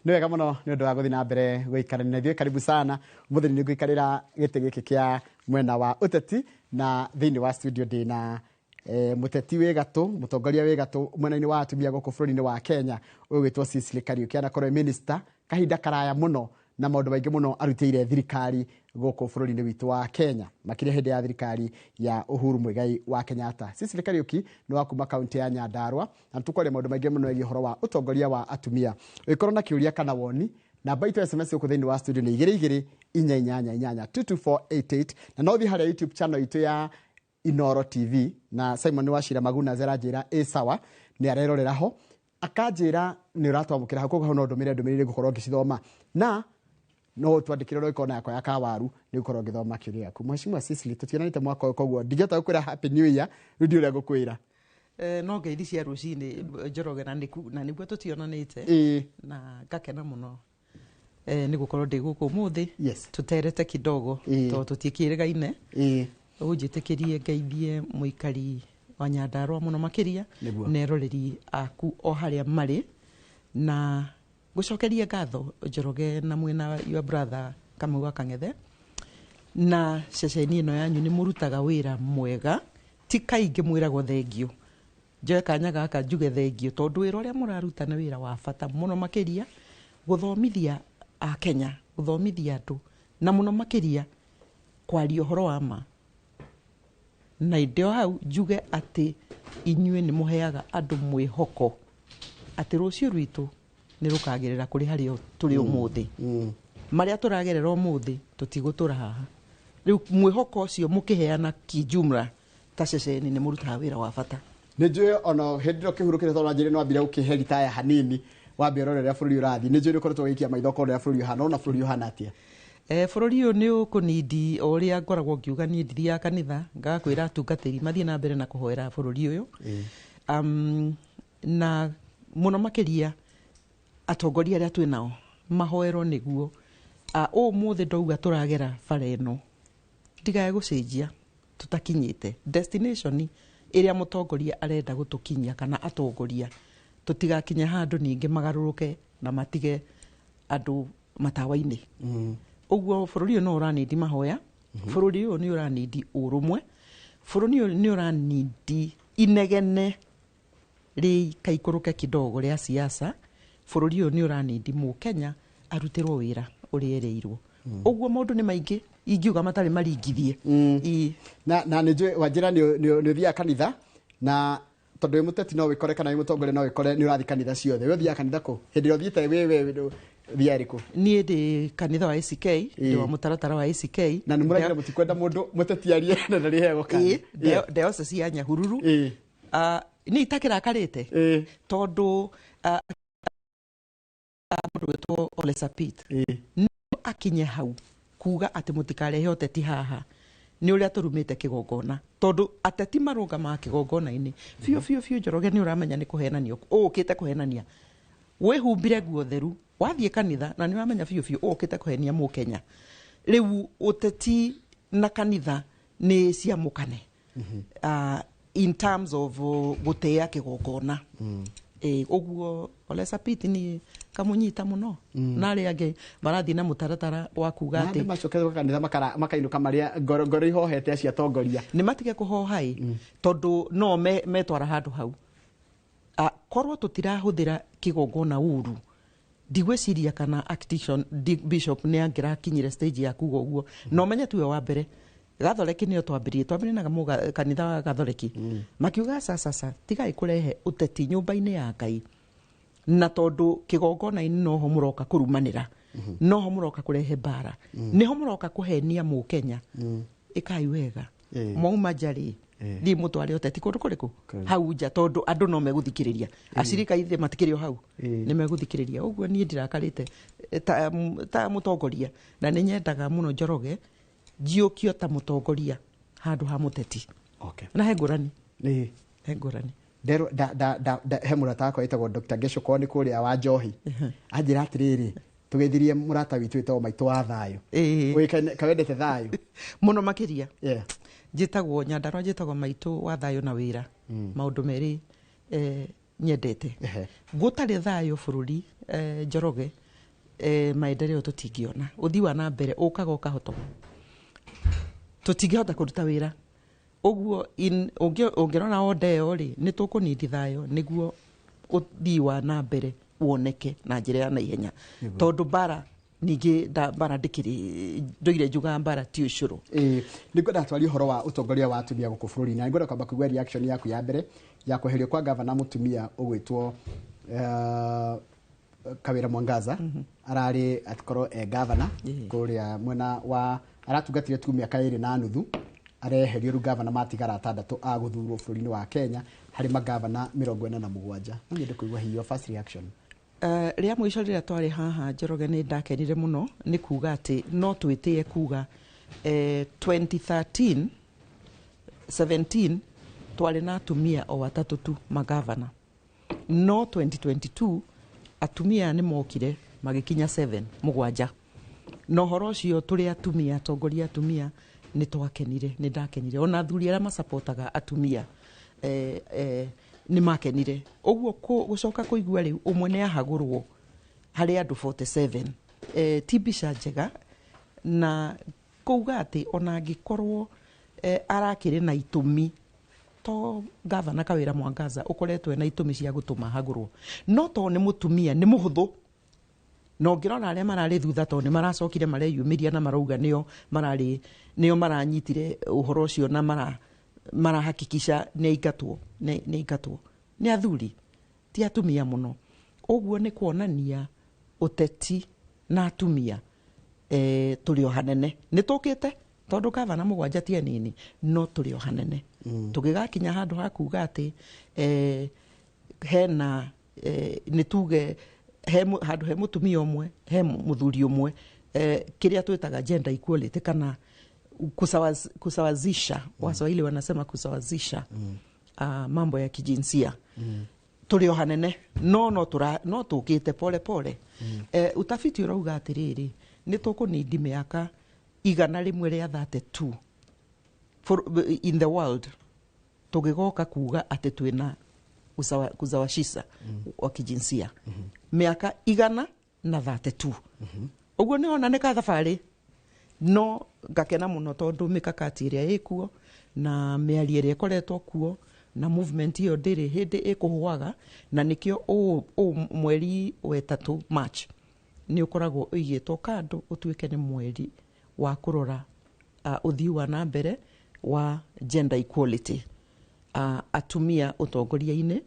Nĩ wega mũno nĩ ũndũ wa gũthiĩ na mbere gũikarania na ithuĩ. Karibu sana. Ũmũthĩ nĩ ngũikarĩra gĩtĩ gĩkĩ kĩa mwena wa ũteti, na thĩinĩ wa studio ndĩna mũteti wĩ gatũ, mũtongoria wĩ gatũ mwena-inĩ wa atumia gũkũ bũrũri-inĩ wa Kenya, ũyũ wĩtwo Cicely Kariũki. Anakorwo e minister kahinda karaya mũno na maũndũ maingĩ mũno arutĩire thirikari gũkũ bũrũri-inĩ witũ wa Kenya, makĩria hĩndĩ ya thirikari ya Uhuru Muigai wa Kenyatta. Cicely Kariũki nĩ wa kuma kaunti ya Nyandarua, na tũkwaria maũndũ maingĩ mũno megiĩ ũhoro wa ũtongoria wa atumia. Ũngĩkorwo na kĩũria kana woni, namba itũ ya SMS gũkũ thĩinĩ wa studio nĩ 22488, 22488, na no ũthiĩ harĩa YouTube channel itũ ya Inoro TV, na Simon Wachira Maguna aranjĩra ĩ sawa, nĩ arerorera ho, akanjĩra nĩ ũratwamũkĩra hau, koguo hau no ndũmĩre ndũmĩrĩri ngũkorwo ngĩcithoma, na no twandĩkĩre ũrĩa ũkorwo yakwa ya kawaru nĩ gũkorwo ngĩthoma kĩũria gĩaku. Mheshimiwa Cicely, tũtionanĩte mwaka ũyũ, koguo ndingĩhota gũkwĩra happy new year rĩu, ndiũ ũrĩa ngũkwĩra. No ngeithi cia rũcinĩ, Njoroge, na nĩguo tũtionanĩte na ngakena mũno nĩ gũkorwo ndĩ gũkũ ũmũthĩ tũterete kidogo tondũ tũtiĩkĩrĩgaine. Ũnjĩtĩkĩrie ngeithie mũikari wa Nyandarua mũno makĩria na eroreri aku o harĩa marĩ, na gũcokeria ngatho, Njoroge, na mwĩna your brother Kamau wa Kang'ethe na ceceni ĩno yanyu. Nĩ mũrutaga wĩra mwega. Ti kaingĩ mwĩragwo thengio. Njoe kanya gaka njuge thengio tondũ wĩra ũrĩa mũraruta nĩ wĩra wa bata mũno makĩria, gũthomithia Akenya, gũthomithia andũ, na mũno makĩria kwaria ũhoro wa ma. Na ndĩ o hau njuge atĩ inyuĩ nĩ mũheaga andũ mwĩhoko atĩ rũciũ rwitũ nĩ rũkagĩrĩra kũrĩ harĩa tũrĩ ũmũthĩ. Marĩa tũragerera ũmũthĩ, tũtigũtũra haha. Rĩu mwĩhoko ũcio mũkĩheana kijumla ta ceceni, nĩ mũrutaga wĩra wa bata. Nĩ njũĩ ona hĩndĩ ĩno kĩhurũkĩte, tondũ wanjĩrire nĩ wambire gũkĩhe ritaya hanini, wambe ũrore ũrĩa bũrũri ũrathiĩ. Nĩ njũĩ nĩ ũkoretwo ũgĩikia maitho ũkona ũrĩa bũrũri ũhana. Ũrona bũrũri ũhana atĩa? Bũrũri ũyũ nĩ ũkũnindi o ũrĩa ngoragwo ngiuga. Niĩ ndithiaga kanitha, ngakwĩra atungatĩri mathiĩ na mbere na kũhoera bũrũri ũyũ, na mũno makĩria atongoria arĩa twĩ nao mahoerwo nĩguo ũmũthĩ ndauga tũragera bara ĩno ndigae gũcenjia tũtakinyĩte destination ĩrĩa mũtongoria arenda gũtũkinyia, kana atongoria tũtigakinye handũ ningĩ magarũrũke na matige andũ matawa-inĩ. Ũguo bũrũri ũyũ no ũranindi mahoya, bũrũri ũyũ nĩ ũranindi ũrũmwe, bũrũri ũyũ nĩ ũranindi inegene rĩikaikũrũke kidogo rĩa siasa, bũrũri ũyũ nĩ ũranindi mũkenya arutĩrwo wĩra ũrĩa erĩirwo. Ũguo maũndũ nĩ maingĩ ingiuga matarĩ maringithie. Ĩĩ. Na nĩ njũĩ wanjĩra nĩ ũthiaga kanitha, na tondũ wĩ mũteti no wĩkore, kana wĩ mũtongoria no wĩkore nĩ ũrathiĩ kanitha ciothe. We ũthiaga kanitha kũ? Hĩndĩ ĩrĩa ũthiĩte wĩ ũthiaga ĩrĩkũ? Niĩ ndĩ kanitha wa ACK, ndĩ wa mũtaratara wa ACK. Na nĩ mũragira mũtikwenda mũndũ mũteti arie na ndarĩheagwo kanya. Ĩĩ, diocese ya Nyahururu. Niĩ itakĩrakarĩte tondũ mũndũ wĩtwo Ole Sapit akinye hau kuga atĩ mũtikarehe ũteti haha, nĩ ũrĩa tũrumĩte kĩgongona, tondũ ateti marũgamaga kĩgongona-inĩ biũ biũ biũ. Njoroge, nĩ ũramenya nĩ kũhenania ũũkĩte kũhenania. Wĩhumbire nguo theru wathiĩ kanitha na nĩ ũramenya biũ biũ ũũkĩte kũhenia mũkenya. Rĩu ũteti na kanitha nĩ ciamũkane in terms of gũtĩa kĩgongona. Ũguo Ole Sapit niĩ kamũnyita mũno, na arĩa angĩ marathiĩ na mũtaratara wa kuga na atĩ andũ macokete kanitha makainũka marĩa ngoro ngoro ihohete acio atongoria. Nĩ matige kũhoha ĩ, tondũ no metwara handũ hau. Korwo tũtirahũthĩra kĩgongona uru, ndigwĩciria kana Archbishop Bishop nĩ angĩrakinyire stage ya kuga ũguo. Na ũmenye tiwe wa mbere. Gathoreki nĩyo twambĩrĩrie na kanitha wa Gathoreki makiuga ca ca ca, tigai kũrehe ũteti nyũmba-inĩ ya Ngai, na tondũ kĩgongona-inĩ noho mũroka kũrumanĩra, noho mũroka kũrehe mbara, nĩho mũroka kũhenia mũkenya. Ĩkai wega. Mwauma nja rĩ, thiĩ mũtware ũteti kũndũ kũrĩkũ? Hau nja, tondũ andũ no megũthikĩrĩria. Acirika ithe matikĩrĩ o hau, nĩ megũthikĩrĩria. Ũguo niĩ ndirakarĩte ta mũtongoria, na nĩ nyendaga mũno, Njoroge, njiũkio ta mũtongoria handũ ha mũteti. Na he ngũrani. He ngũrani. Nderwo da da da da he mũrata wakwa wĩtagwo Dr. Gecũko nĩ kũrĩa wa Njohi, anjĩra atĩrĩrĩ, tũgeithirie mũrata witũ wĩtagwo Maitũ wa Thayũ. Ũĩkaine kawendete thayũ. Mũno makĩria. Njĩtagwo Nyandarua, njĩtagwo Maitũ wa Thayũ na wĩra, maũndũ merĩ nyendete. Gũtarĩ thayũ bũrũri, Njoroge, Maendeleo tũtingĩona, ũthii wa na mbere ũkaga ũkahotoma, tũtingĩhota kũruta wĩra ũguo. Ũngĩrora order ĩyo rĩ, nĩ tũkũnindi thayũ nĩguo ũthii wa na mbere woneke na njĩra ya naihenya, tondũ mbara ningĩ mbara ndĩkĩrĩ ndũire njugaga mbara ti ũcũrũ. Ĩĩ, nĩ ngwenda twarie ũhoro wa ũtongoria wa atumia gũkũ bũrũri-inĩ, na nĩngwenda kwamba kũigua reaction yaku ya mbere ya kweherio kwa gavana mũtumia ũgwĩtwo Kawĩra Mwangaza. Ararĩ atikorwo e gavana kũrĩa mwena wa aratungatire tu mĩaka 2.5, areherio. Rĩu gavana matigara atandatũ a gũthurwo bũrũri-inĩ wa Kenya harĩ magavana 47. No nyende kũigua hihi your first reaction. Rĩa mũico rĩrĩa twarĩ haha, Njoroge, nĩ ndakenire mũno nĩ kuga atĩ no twĩtĩe kuga 2013 17 twarĩ na atumia o atatũ tu magavana, no 2022 atumia nĩ mokire magĩkinya 7, mũgwanja. Na ũhoro ũcio tũrĩ atumia, atongoria atumia, nĩ twakenire, nĩ ndakenire, ona athuri arĩa macapotaga atumia nĩ makenire ũguo. Gũcoka kũigua rĩu ũmwe nĩ ahagũrwo harĩ andũ 47, ti mbica njega, na kuuga atĩ ona angĩkorwo arakĩrĩ na itũmi, to gavana Kawĩra Mwangaza ũkoretwo ena itũmi cia gũtũma hagũrwo, no to nĩ mũtumia nĩ mũhũthũ. Na ũngĩrora arĩa mararĩ thutha, to nĩ maracokire mareyumĩria na marauga nĩo mararĩ, nĩo maranyitire ũhoro ũcio na marahakikisha nĩ aingatwo, nĩ aingatwo nĩ athuri, ti atumia mũno. Ũguo nĩ kuonania ũteti na atumia tũrĩ o hanene, nĩ tũkĩte, tondũ gavana mũgwanja ti anini, no tũrĩ o hanene. Tũgĩgakinya handũ ha kuga atĩ hena nĩ tuge he handũ he mũtumia ũmwe, he mũthuri ũmwe, kĩrĩa twĩtaga gender equality kana kusawazisha, Waswahili wanasema kusawazisha mambo ya kijinsia, tũrĩ o hanene, no tũkĩte pole pole. Utafiti ũrauga atĩrĩrĩ, nĩ tũkũnindi mĩaka 132 in the world tũgĩgoka kuga atĩ twĩna kusawasisha wa kijinsia, mĩaka 132. Ũguo nĩ ona nĩ kathabarĩ, no ngakena mũno tondũ mĩkakati ĩrĩa ĩkuo na mĩario ĩrĩa ĩkoretwo kuo na movement ĩyo ndĩrĩ hĩndĩ ĩkũhũaga. Na nĩkĩo ũũ mweri wetatũ, March, nĩ ũkoragwo ũigĩtwo kando ũtuĩke nĩ mweri wa kũrora ũthii wa na mbere wa gender equality, atumia ũtongoria-inĩ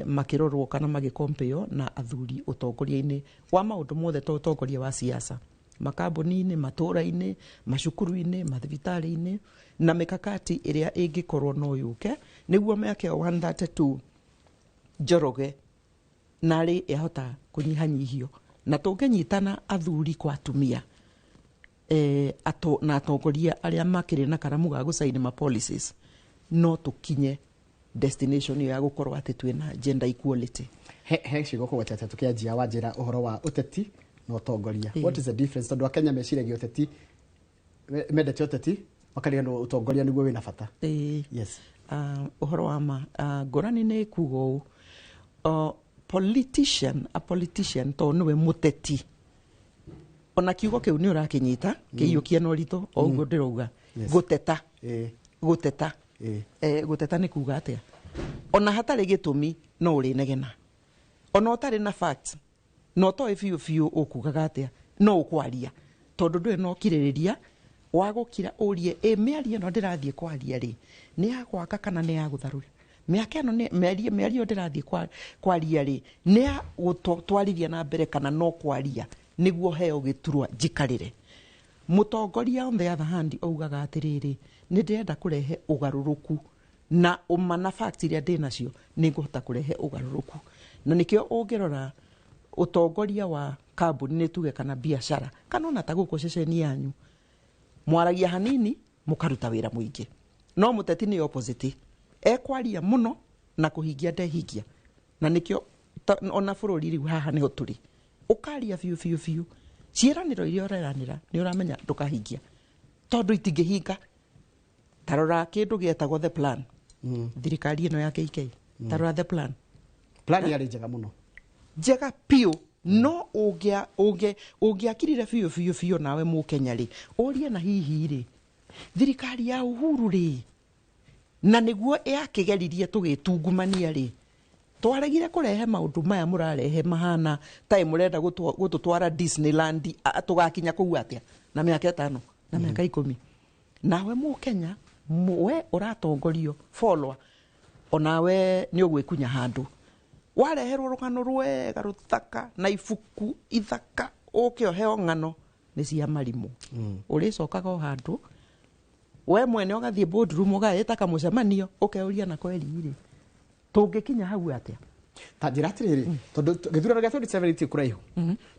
makĩrorwo kana magĩkompeo na athuri ũtongoria-inĩ wa maũndũ mothe, ta ũtongoria wa siasa, makambuni-inĩ, matũũra-inĩ, macukuru-inĩ, mathibitarĩ-inĩ, na mikakati ĩrĩa ĩngĩkorwo no yũke nĩguo mĩaka ĩyo 132, Njoroge, narĩ yahota kũnyihanyihio na tũngĩnyitana athuri kwa atumia na atongoria arĩa makĩrĩ na karamu ga gũcaini ma policies, no tũkinye destination ĩyo ya gũkorwo atĩ twĩna gender equality. He ciugo kũgwetete tũkĩanjia wa njĩra ũhoro wa ũteti na ũtongoria. What is the difference? Tondũ Akenya meciragia ũteti, mendete ũteti, makariganĩrwo ũtongoria nĩguo wĩna bata. Yes. Ũhoro wa ma, ngũrani nĩ kuga ũũ, politician, a politician to nĩwe mũteti, ona kiugo kĩu nĩ ũrakĩnyita kĩiyũkia na ũritũ o ũguo ndĩrauga. Gũteta. Gũteta. Gũteta nĩ kuga atĩa? Ona hatarĩ gĩtũmi no ũrĩnegena, ona ũtarĩ na facts na ũtoĩ biũ biũ ũkugaga atĩa, no ũkwaria tondũ ndũrĩ na ũkirĩrĩria wa gũkira ũrie, ĩ mĩario ĩno ndĩrathiĩ kwaria rĩ, nĩ ya gwaka kana nĩ ya gũtharũra? Mĩaka ĩno nĩ mĩario ndĩrathiĩ kwaria rĩ, nĩ ya gũtwarithia na mbere kana no kwaria nĩguo heo gĩturwa njikarĩre? Mũtongoria, on the other hand, augaga atĩrĩrĩ, nĩ ndĩrenda kũrehe ũgarũrũku na ũma na facts iria ndĩ nacio nĩ ngũhota kũrehe ũgarũrũku. Na nĩkĩo ũngĩrora ũtongoria wa kambuni, nĩ tuge, kana biacara, kana ona ta gũkũ ceceni yanyu, mwaragia hanini mũkaruta wĩra mũingĩ, no mũteti nĩ opposite, ekwaria mũno na kũhingia ndehingia. Na nĩkĩo ona bũrũri rĩu haha nĩho tũrĩ, ũkaria biũ biũ biũ, ciĩranĩro iria ũreranĩra nĩ ũramenya ndũkahingia tondũ itingĩhinga. Tarora kĩndũ gĩetagwo the plan, thirikari ĩno ya KK, tarora the plan. Plan yarĩ njega mũno. Njega biũ. No ũngĩakirire biũ biũ biũ nawe Mũkenya rĩ, ũrie na hihi rĩ, thirikari ya Uhuru rĩ, na nĩguo yakĩgeririe tũgĩtungumania rĩ, twaregire kũrehe maũndũ maya mũrarehe mahana taĩ mũrenda gũtũtwara Disneyland, tũgakinya kũu atĩa na mĩaka 5 na mĩaka 10. Nawe Mũkenya we ũratongorio follower, onawe nĩ ũgwĩkunya handũ wareherwo rũgano rwega rũthaka na ibuku ithaka ũke ũheo ng'ano nĩ cia marimũ. Ũrĩcokaga o handũ we mwene ũgathiĩ boardroom ũgaĩta kamũcemanio ũkeuria na kweri rĩ, tũngĩkinya hau atĩa? Ta njĩra atĩrĩrĩ, tondũ gĩthurano gĩa 2017 kũraihu,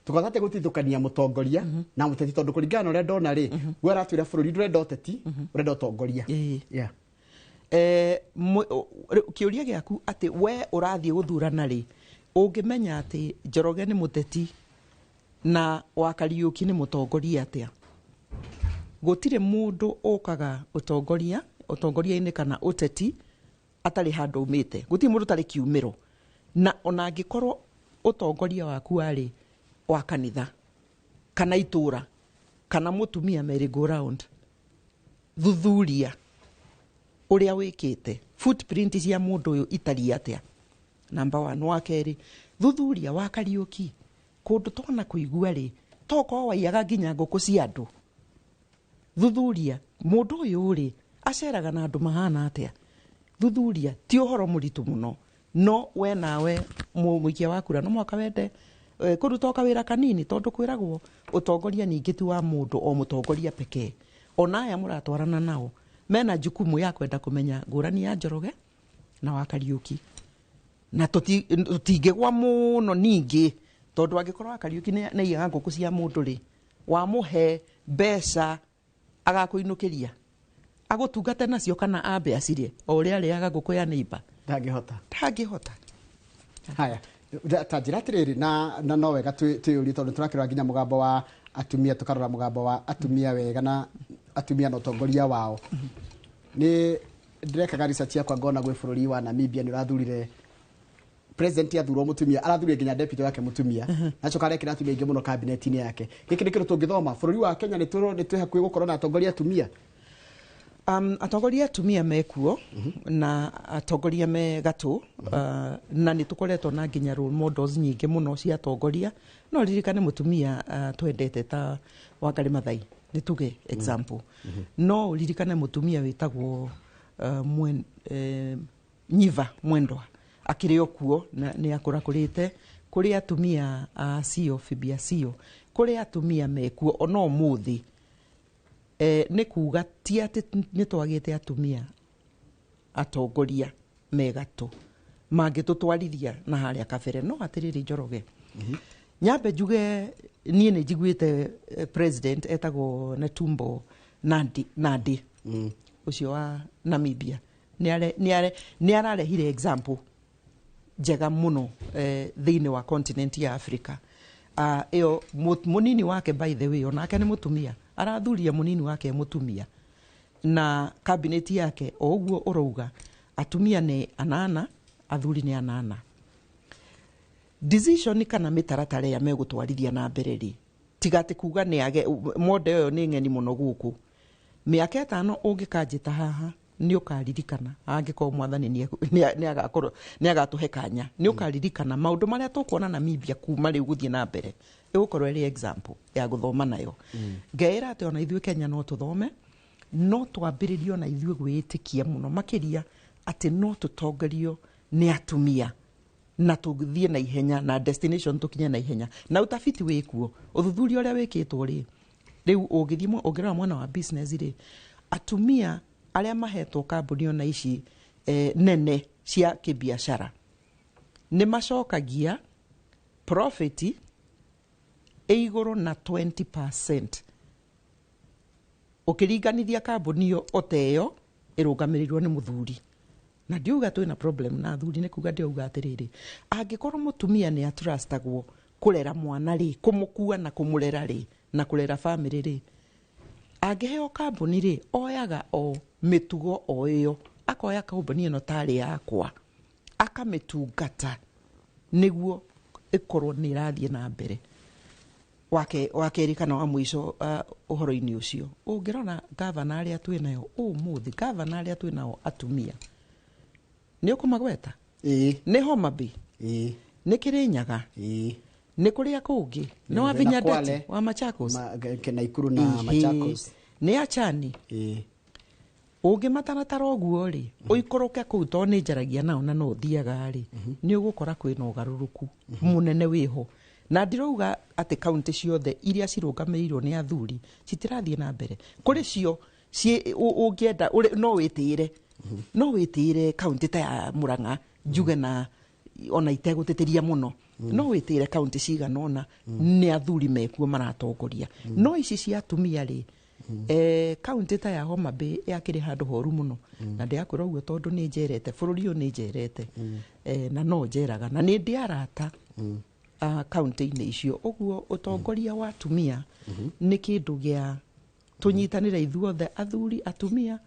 tũkahota atĩa gũtithũkania mũtongoria na mũteti? Tondũ kũringana na ũrĩa ndona rĩ, we aratwĩra bũrũri ndũrenda ũteti, ũrenda ũtongoria. Kĩũria gĩaku atĩ we ũrathiĩ gũthurana rĩ, ũngĩmenya atĩ Njoroge nĩ mũteti na wa Kariũki nĩ mũtongoria atĩa? Gũtirĩ mũndũ ũkaga ũtongoria-inĩ kana ũteti atarĩ handũ aumĩte. Gũtirĩ mũndũ ũtarĩ kiumĩro. Na ona angĩkorwo ũtongoria waku warĩ wa kanitha kana itũra kana mũtumia merry go round, thuthuria ũrĩa wĩkĩte, footprint cia mũndũ ũyũ itariĩ atĩa. Number 1. Wa kerĩ, thuthuria wa Kariũki, kũndũ twana kũigua rĩ, tokorwo waiyaga nginya ngũkũ cia andũ. Thuthuria mũndũ ũyũ rĩ, aceraga na andũ mahana atĩa. Thuthuria ti ũhoro mũritũ mũno, no we nawe mũikia wa kura no mũhaka wende kũruta o kawĩra kanini, tondũ kwĩragwo ũtongoria ningĩ ti wa mũndũ o mũtongoria pekee. Ona aya mũratwarana nao mena jukumu ya kwenda kũmenya ngũrani ya Njoroge na wa Kariũki, na tũtingĩgwa mũno ningĩ, tondũ angĩkorwo wa Kariũki nĩ aiyaga ngũkũ cia mũndũ rĩ, wamũhe mbeca agakũinũkĩria agũtungate nacio kana ambe acirĩe o ũrĩa arĩaga ngũkũ ya neighbor. Ndangĩhota. Haya, ta njĩra atĩrĩrĩ, na no wega twĩyũrie, tondũ tũrakĩrora nginya mũgambo wa atumia, tũkarora mũgambo wa atumia wega na atumia na ũtongoria wao. Nĩ ndĩrekaga research yakwa ngona gwĩ bũrũri wa Namibia nĩ ũrathurire president athurwo mũtumia, arathurire nginya deputy wake mũtumia, na acoka arekĩra atumia aingĩ mũno cabinet-inĩ yake. Gĩkĩ nĩ kĩndũ tũngĩthoma bũrũri wa Kenya? Nĩ twĩ hakuhĩ gũkorwo na atongoria atumia? Atongoria atumia mekuo na atongoria me gatũ, na nĩ tũkoretwo na nginya role models nyingĩ mũno cia atongoria. No ririkane mũtumia twendete ta Wangari Maathai, nĩ tuge example. No ririkane mũtumia wĩtagwo Nyiva Mwendwa, akĩrĩ o kuo na nĩ akũrakũrĩte. Kũrĩ atumia acio Phoebe acio, kũrĩ atumia mekuo ona ũmũthĩ. Nĩ kuga ti atĩ nĩ twagĩte atumia atongoria me gatũ mangĩtũtwarithia na harĩa kabere. No atĩrĩrĩ Njoroge, nyambe njuge niĩ nĩ njiguĩte president etagwo Netumbo Nandi ũcio wa Namibia nĩ ararehire example njega mũno thĩinĩ wa continent ya Africa. Ĩyo mũnini wake, by the way, onake nĩ mũtumia, arathuria mũnini wake mũtumia, na cabinet yake o ũguo ũrauga atumia nĩ 8, athuri nĩ 8. Decision kana mĩtaratara ĩrĩa megũtwarithia na mbere rĩ, tiga atĩ kuga nĩ age monde ĩyo nĩ ng'eni mũno gũkũ. Mĩaka 5 ũngĩkanjĩta haha nĩ ũkaririkana, angĩkorwo mwathani nĩ agatũhe kanya, nĩ ũkaririkana maũndũ marĩa tũkuona Namibia kuma rĩu gũthiĩ na mbere, ĩgũkorwo ĩrĩ example ya gũthoma nayo. Ngeĩra atĩ ona ithuĩ Kenya no tũthome, no twambĩrĩrie ona ithuĩ gwĩĩtĩkia mũno makĩria atĩ no tũtongorio nĩ atumia na tũthiĩ na ihenya na destination tũkinye na ihenya. Na utafiti wĩkuo, ũthuthuria ũrĩa wĩkĩtwo rĩ, rĩu ũngĩthiĩ ũngĩrora mwena wa business rĩ, atumia arĩa mahetwo kambuni ona ici nene cia kĩbiacara nĩ macokagia profit ĩ igũrũ na 20% ũkĩringanithia kambuni ĩyo o ta ĩyo ĩrũgamĩrĩirwo nĩ mũthuri. Na ndiuga twĩna problem na athuri, nĩ kuga ndĩauga atĩrĩrĩ, angĩkorwo mũtumia nĩ atrustagwo kũrera mwana rĩ, kũmũkua na kũmũrera rĩ, na kũrera family rĩ, angĩheo kambuni rĩ, oyaga o mĩtugo o ĩyo, akoya kambuni ĩno tarĩ yakwa, akamĩtungata nĩguo ĩkorwo nĩ ĩrathiĩ na mbere. Wa kerĩ kana wa mũico ũhoro-inĩ ũcio, ũngĩrora gavana arĩa twĩ nayo ũmũthĩ, gavana arĩa twĩ nao atumia, nĩ ũkũmagweta? Nĩ Homa Bay, nĩ Kĩrĩnyaga, nĩ kũrĩa kũngĩ, nĩ Wavinya Ndeti wa Machakos, Naikuru na Machakos, nĩ Achani. Ũngĩmataratara ũguo rĩ, ũikũrũke kũu tondũ nĩ njaragia nao na no thiaga rĩ, nĩ ũgũkora kwĩna ũgarũrũku mũnene wĩho. Na ndirauga atĩ kaunti ciothe iria cirũgamĩrĩirwo nĩ athuri citirathiĩ na mbere. Kũrĩ cio ũngĩenda no wĩtĩĩre, no wĩtĩĩre kaunti ta ya Murang'a njuge na ona itegũtĩtĩria mũno, no wĩtĩĩre kaunti cigana ũna nĩ athuri mekuo maratongoria. No ici cia atumia rĩ, kaunti ta ya Homa Bay yakĩrĩ handũ horu mũno, na ndĩrakwĩra ũguo tondũ nĩ njerete bũrũri ũyũ, nĩ njerete na no njeraga na nĩ ndĩ arata kaunti-inĩ icio. Ũguo ũtongoria wa atumia nĩ kĩndũ gĩa tũnyitanĩre ithuothe athuri atumia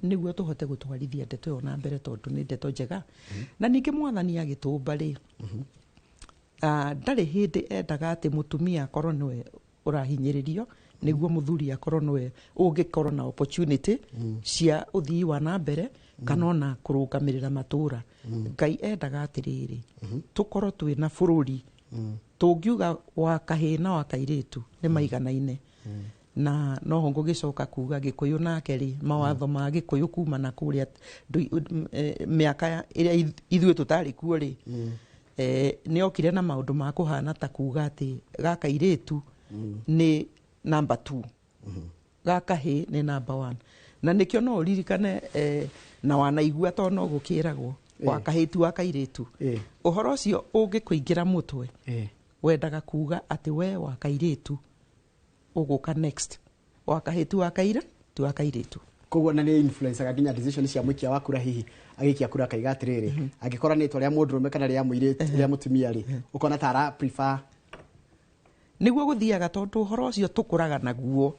nĩguo tũhote gũtwarithia ndeto ĩyo na mbere tondũ nĩ ndeto njega. Na ningĩ mwathani agĩtũmba rĩ, ndarĩ hĩndĩ endaga atĩ mũtumia akorwo nĩwe ũrahinyĩrĩrio nĩguo mũthuri akorwo nĩwe ũngĩkorwo na opportunity cia ũthii wa na mbere kana ona kũrũgamĩrĩra matũra. Ngai endaga atĩrĩrĩ, tũkorwo twĩna bũrũri tũngiuga wa kahĩĩ na wa kairĩtu nĩ maiganaine. Na noho ngũgĩcoka kuga Gĩkũyũ nake rĩ, mawatho ma Gĩkũyũ kuma na kũrĩa mĩaka ĩrĩa ithuĩ tũtarĩ kuo rĩ, nĩ okire na maũndũ ma kũhana ta kuga atĩ gaka irĩtu nĩ number 2, gaka hĩ nĩ number 1. Na nĩkĩo no ũririkane na wanaigua tondũ no gũkĩragwo wa kahĩĩ ti wa kairĩtu. Ũhoro ũcio ũngĩkũingĩra mũtwe, wendaga kuga atĩ we wa kairĩtu ũgũka next, wa kahĩĩ ti wa kairĩtu. Koguo na nĩ influencer nginya decision cia mũikia wa kura, hihi agĩikia kura akaiga atĩrĩrĩ, angĩkorwo nĩ itua rĩa mũndũrũme kana rĩa mũirĩtu rĩa mũtumia rĩ, ũkona ta ara prefer nĩguo gũthiaga tondũ ũhoro ũcio tũkũraga naguo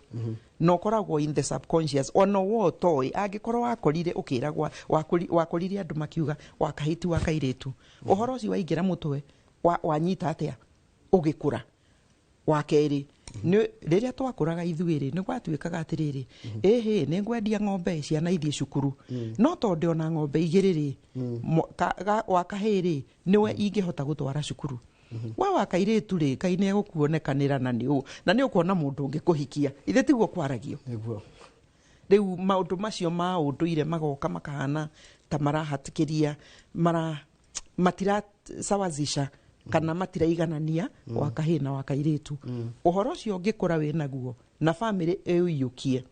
na ũkoragwo in the subconscious ona wo ũtoĩ. Angĩkorwo wakorire ũkĩragwo, wakorire andũ makiuga wa kahĩĩ ti wa kairĩtu, ũhoro ũcio waingĩra mũtwe wanyita atĩa ũgĩkũra. Wa kerĩ, rĩrĩa twakũraga ithuĩ rĩ, nĩ gwatuĩkaga atĩrĩrĩ, ĩhĩ nĩ ngwendia ng'ombe ciana ithiĩ cukuru, no tondũ ona ng'ombe igĩrĩ rĩ, wa kahĩĩ rĩ nĩwe ingĩhota gũtwara cukuru. Wa wa kairĩtu rĩ, Ngai nĩ egũkuonekanĩra na nĩ ũkuona mũndũ ũngĩ kũhikia. Ithe tiguo kwaragio. Rĩu maũndũ macio ma ũndũire magoka makahana ta marahatĩkĩria, matirasawazisha kana matiraiganania wa kahĩĩ na wa kairĩtu. Ũhoro ũcio ũngĩkũra wĩ naguo na bamĩrĩ ĩũiyũkie,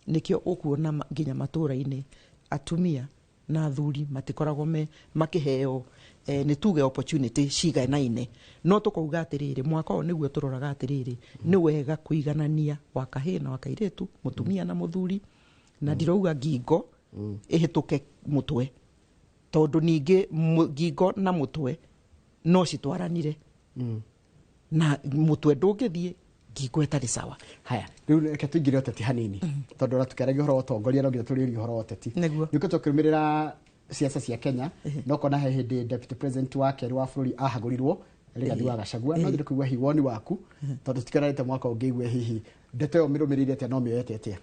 nĩkĩo ũkuona nginya matũũra-inĩ atumia na athuri matikoragwo me makĩheo nĩ tuge opportunity ciganaine. No tũkauga atĩrĩrĩ, mwaka ũyũ nĩguo tũroraga atĩrĩrĩ, nĩ wega kũiganania wa kahĩĩ na wa kairĩtu, mũtumia na mũthuri, na ndirauga ngingo ĩhĩtũke mũtwe, tondũ ningĩ ngingo na mũtwe no citwaranire, na mũtwe ndũngĩthiĩ ngingo ĩtarĩ sawa. Haya, rĩu reke tũingĩre ũteti hanini, tondũ ona tũkĩaragia ũhoro wa ũtongoria no nginya tũrĩrie ũhoro wa ũteti. Nĩguo nĩkĩo tũkĩrũmĩrĩra siasa cia Kenya, no kona he hĩndĩ deputy president wa kerĩ wa bũrũri ahagũrirwo Rigathi wa Gachagua. No nyende kũigua hihi woni waku, tondũ tũtikĩrarĩte mwaka ũngĩ, igue hihi ndeto ĩyo mĩrũmĩrĩire atĩa no mĩoete atĩa?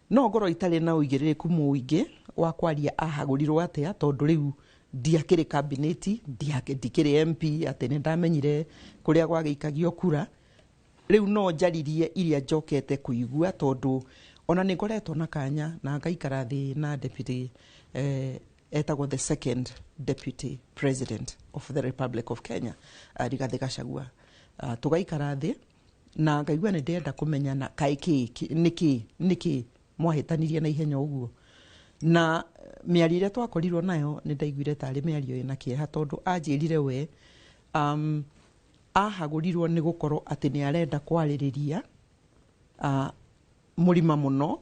No ngorwo itarĩ na ũigĩrĩrĩku mũingĩ wa kwaria ahagũrirwo atĩa, tondũ rĩu ndiakĩrĩ kabineti, ndikĩrĩ MP, atĩ nĩ ndamenyire kũrĩa gwagĩikagio kura. Rĩu no njaririe iria njokete kũigua, tondũ ona nĩ ngoretwo na kanya na ngaikara thĩ na deputy etagwo the second deputy president of the Republic of Kenya, Rigathi Gachagua. Tũgaikara thĩ na ngaigua nĩ ndĩrenda kũmenya na kaĩ kĩ nĩkĩ mwahĩtanirie na ihenya ũguo. Na mĩario ĩrĩa twakorirwo nayo nĩ ndaiguire tarĩ mĩario ĩna kĩeha, tondũ anjĩrire we ahagũrirwo nĩ gũkorwo atĩ nĩ arenda kwarĩrĩria mũrima mũno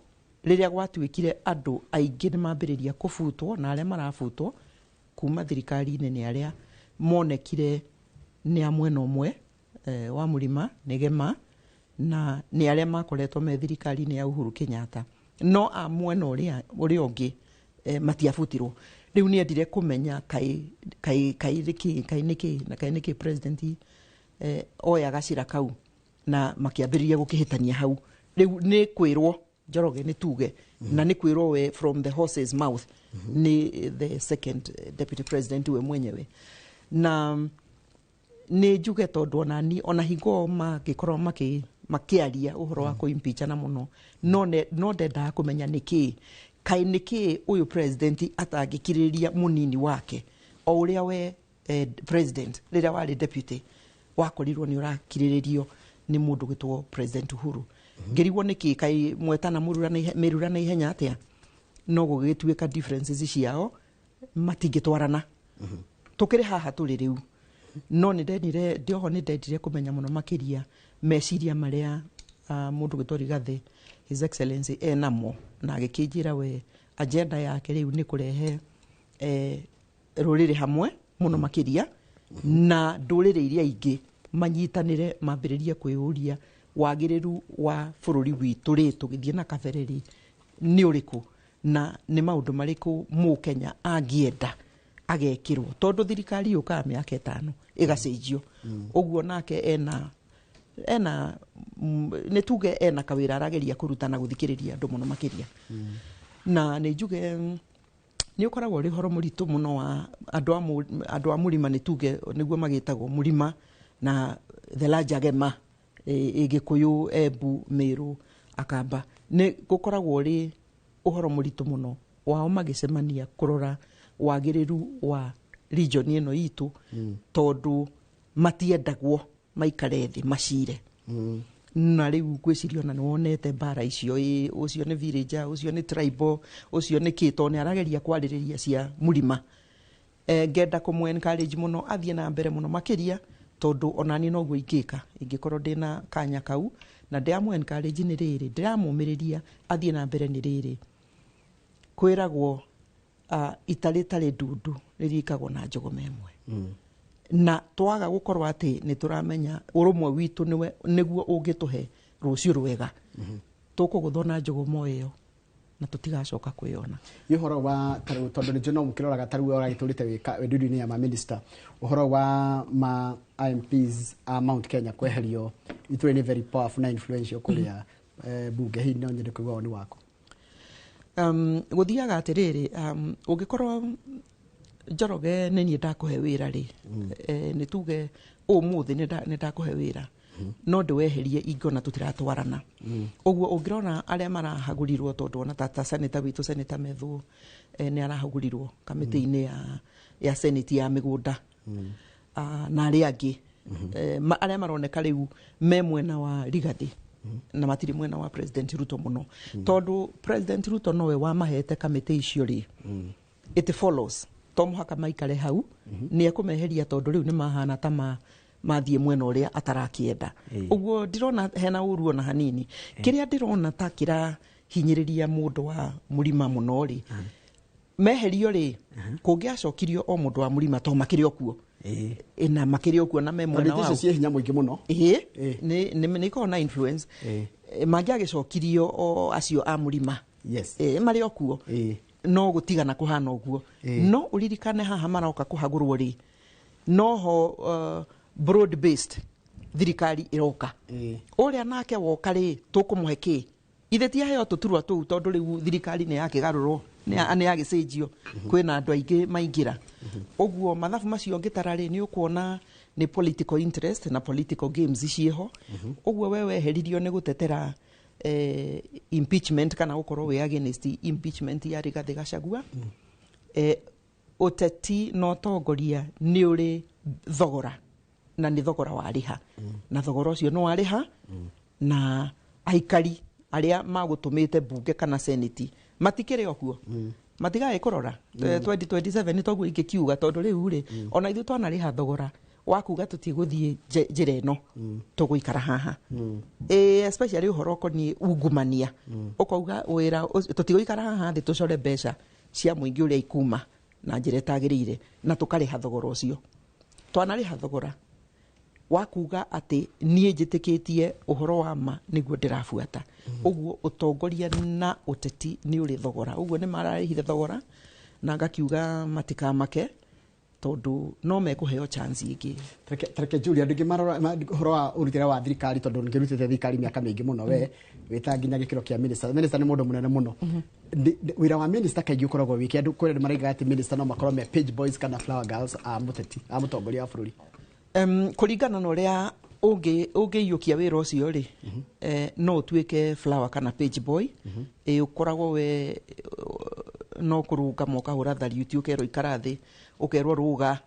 rĩrĩa gwatuĩkire andũ aingĩ nĩ mambĩrĩria kũbutwo, na arĩa marabutwo kuma thirikari-inĩ nĩ arĩa monekire nĩ a mwena ũmwe wa mũrima nĩ Gema, na nĩ arĩa makoretwo me thirikari-inĩ ya Uhuru Kenyatta, no a mwena ũrĩa ũngĩ matiabutirwo. Rĩu nĩ endire kũmenya kaĩ kaĩ kaĩ nĩkĩ kaĩ nĩkĩ na kaĩ nĩkĩ president oya gacĩra kau, na makĩambĩrĩria gũkĩhĩtania hau. Rĩu nĩ kwĩrwo Njoroge, nĩ tuge na nĩ kwĩrwo we from the horse's mouth nĩ the second deputy president we mwenyewe. Na nĩ njuge tondũ onani ona hingo mangĩkorwo makĩaria ũhoro wa kũimpeachana mũno, no ndendaga kũmenya nĩkĩ kaĩ nĩkĩ ũyũ president atangĩkirĩrĩria mũnini wake o ũrĩa we president rĩrĩa warĩ deputy wakorirwo nĩ ũrakirĩrĩrio nĩ mũndũ gwĩtwo President Uhuru. Ngĩrigwo nĩkĩ kaĩ mwetana mĩrura na ihenya atĩa, no gũgĩtuĩka differences ciao matingĩtwarana. Tũkĩrĩ haha tũrĩ rĩu, no nĩ ndendire ndĩoho nĩ ndendire kũmenya mũno makĩria meciria marĩa mũndũ gwĩtwo Rigathĩ, His Excellency, enamo, na agĩkĩnjĩra we agenda yake rĩu nĩ kũrehe rũrĩrĩ hamwe mũno makĩria na ndũrĩrĩ iria ingĩ manyitanĩre, mambĩrĩrie kwĩyũria wagĩrĩru wa bũrũri witũ rĩ, tũgĩthiĩ na kabere rĩ, nĩ ũrĩkũ na nĩ maũndũ marĩkũ mũkenya angĩenda agekĩrwo, tondũ thirikari yũkaga mĩaka 5 ĩgacenjio. Ũguo nake ena nĩ tuge ena kawĩra arageria kũruta na gũthikĩrĩria andũ mũno makĩria. Na nĩ njuge nĩ ũkoragwo ũrĩ ũhoro mũritũ mũno wa andũ a mũrima, nĩ tuge nĩguo magĩtagwo mũrima na the larger Gema, Gĩkũyũ, Embu, Mĩrũ, Akamba, nĩ gũkoragwo ũrĩ ũhoro mũritũ mũno wao magĩcemania kũrora wagĩrĩru wa region ĩno itũ, tondũ matiendagwo maikare thĩ macire. Na rĩu ngwĩciria ona nĩ wonete mbara icio, ĩ ũcio nĩ villager, ũcio nĩ tribal, ũcio nĩ kĩ, tondũ nĩ arageria kwarĩrĩria cia mũrima. Ngenda kũmũ encourage mũno athiĩ na mbere mũno makĩria, tondũ onani noguo ingĩka ingĩkorwo ndĩna kanya kau, na ndĩramũ encourage nĩ rĩrĩ, ndĩramũmĩrĩria athiĩ na mbere nĩ rĩrĩ, kwĩragwo ita rĩtarĩ ndundu rĩrikagwo na njũgũma ĩmwe. Na twaga gũkorwo atĩ nĩ tũramenya ũrũmwe witũ nĩwe nĩguo ũngĩtũhe rũciũ rwega, tũkũgũthwo na njũgũma ĩyo na tũtigacoka kwĩyona. Nĩ ũhoro wa tarĩu, tondũ nĩ njũĩ no mũkĩroraga tarĩu ũragĩtũrĩte wĩ ndundu-inĩ ya ma minister, ũhoro wa ma MPs a Mount Kenya kweherio itũra nĩ very powerful na influential kũrĩa bunge, hihi no nyende kũigua woni waku. Gũthiaga atĩrĩrĩ, ũngĩkorwo Njoroge nĩ niĩ ndakũhe wĩra rĩ, nĩ tuge ũmũthĩ nĩ ndakũhe wĩra, no ndĩweherie ingĩona tũtiratwarana. Ũguo ũngĩrora arĩa marahagũrirwo, tondũ ona ta senator witũ, Senator Methu, nĩ arahagũrirwo kamĩtĩ-inĩ ya senate ya mĩgũnda, na arĩa angĩ arĩa maroneka rĩu me mwena wa Rigathĩ na matirĩ mwena wa President Ruto mũno, tondũ President Ruto nowe wamahete kamĩtĩ icio rĩ, it follows to mũhaka maikare hau, nĩ ekũmeheria tondũ rĩu nĩ mahana ta mathiĩ mwena ũrĩa atarakĩenda. Ũguo ndirona hena ũru ona hanini. Kĩrĩa ndĩrona ta kĩrahinyĩrĩria mũndũ wa mũrima mũno rĩ, meherio rĩ, kũngĩacokirio o mũndũ wa mũrima to makĩrĩ o kuo, na makĩrĩ o kuo na me mwena wao icio ciĩ hinya mũingĩ mũno. Ĩĩ, nĩ ikoragwo na influence. Mangĩagĩcokirio o acio a mũrima, marĩ o kuo, no gũtigana kũhana ũguo. No ũririkane haha maroka kũhagũrwo rĩ, noho broad based thirikari ĩroka, ũrĩa nake woka rĩ, tũkũmũhe kĩ? Ithe ti aheo tũturwa tũu, tondũ rĩu thirikari nĩ yakĩgarũrwo, nĩ yagĩcenjio, kwĩna andũ aingĩ maingĩra. Ũguo mathabu macio ngĩtara rĩ, nĩ ũkuona nĩ political interest na political games ciĩho. Ũguo we weheririo nĩ gũtetera impeachment kana gũkorwo wĩ against impeachment ya Rigathĩ Gachagua. Ũteti na ũtongoria nĩ ũrĩ thogora, na nĩ thogora warĩha, na thogora ũcio nĩ warĩha, na aikari arĩa magũtũmĩte bunge kana senate matikĩrĩ o kuo, matigaĩ kũrora 2027 toguo ingĩkiuga, tondũ rĩu rĩ, ona ithuĩ twanarĩha thogora wa kuga tũtigũthiĩ njĩra ĩno, tũgũikara haha, especially ũhoro ũkoniĩ ungumania, ũkauga wĩra tũtigũikara haha thĩ tũcore mbeca cia mũingĩ ũrĩa ikuma na njĩra ĩtagĩrĩire, na tũkarĩha thogora ũcio. Twanarĩha thogora wa kuga atĩ niĩ njĩtĩkĩtie ũhoro wa ma nĩguo ndĩrabuata. Ũguo ũtongoria na ũteti nĩ ũrĩ thogora, ũguo nĩ mararĩhire thogora, Na ngakiuga matikamake tondu no mekuheo chance ingi. Tareke Julia ndingi marora uhoro wa urutira wa thirikari tondu ngirutite thirikari miaka mingi muno we wita nginya gikiro kia minister. Minister ni mundu munene muno. Wira wa minister kaingi ukoragwo wiki andu kwira maraiga ati minister no makorwo me page boys kana flower girls a muteti a mutongoria wa bururi. Kuringana na uria ũngĩiyũkia wĩra ũcio rĩ, no ũtuĩke flower kana page boy. Ũkoragwo we no kũrũgama ũkahũra thariuti ũkerwo ikara thĩ, ũkerwo rũga,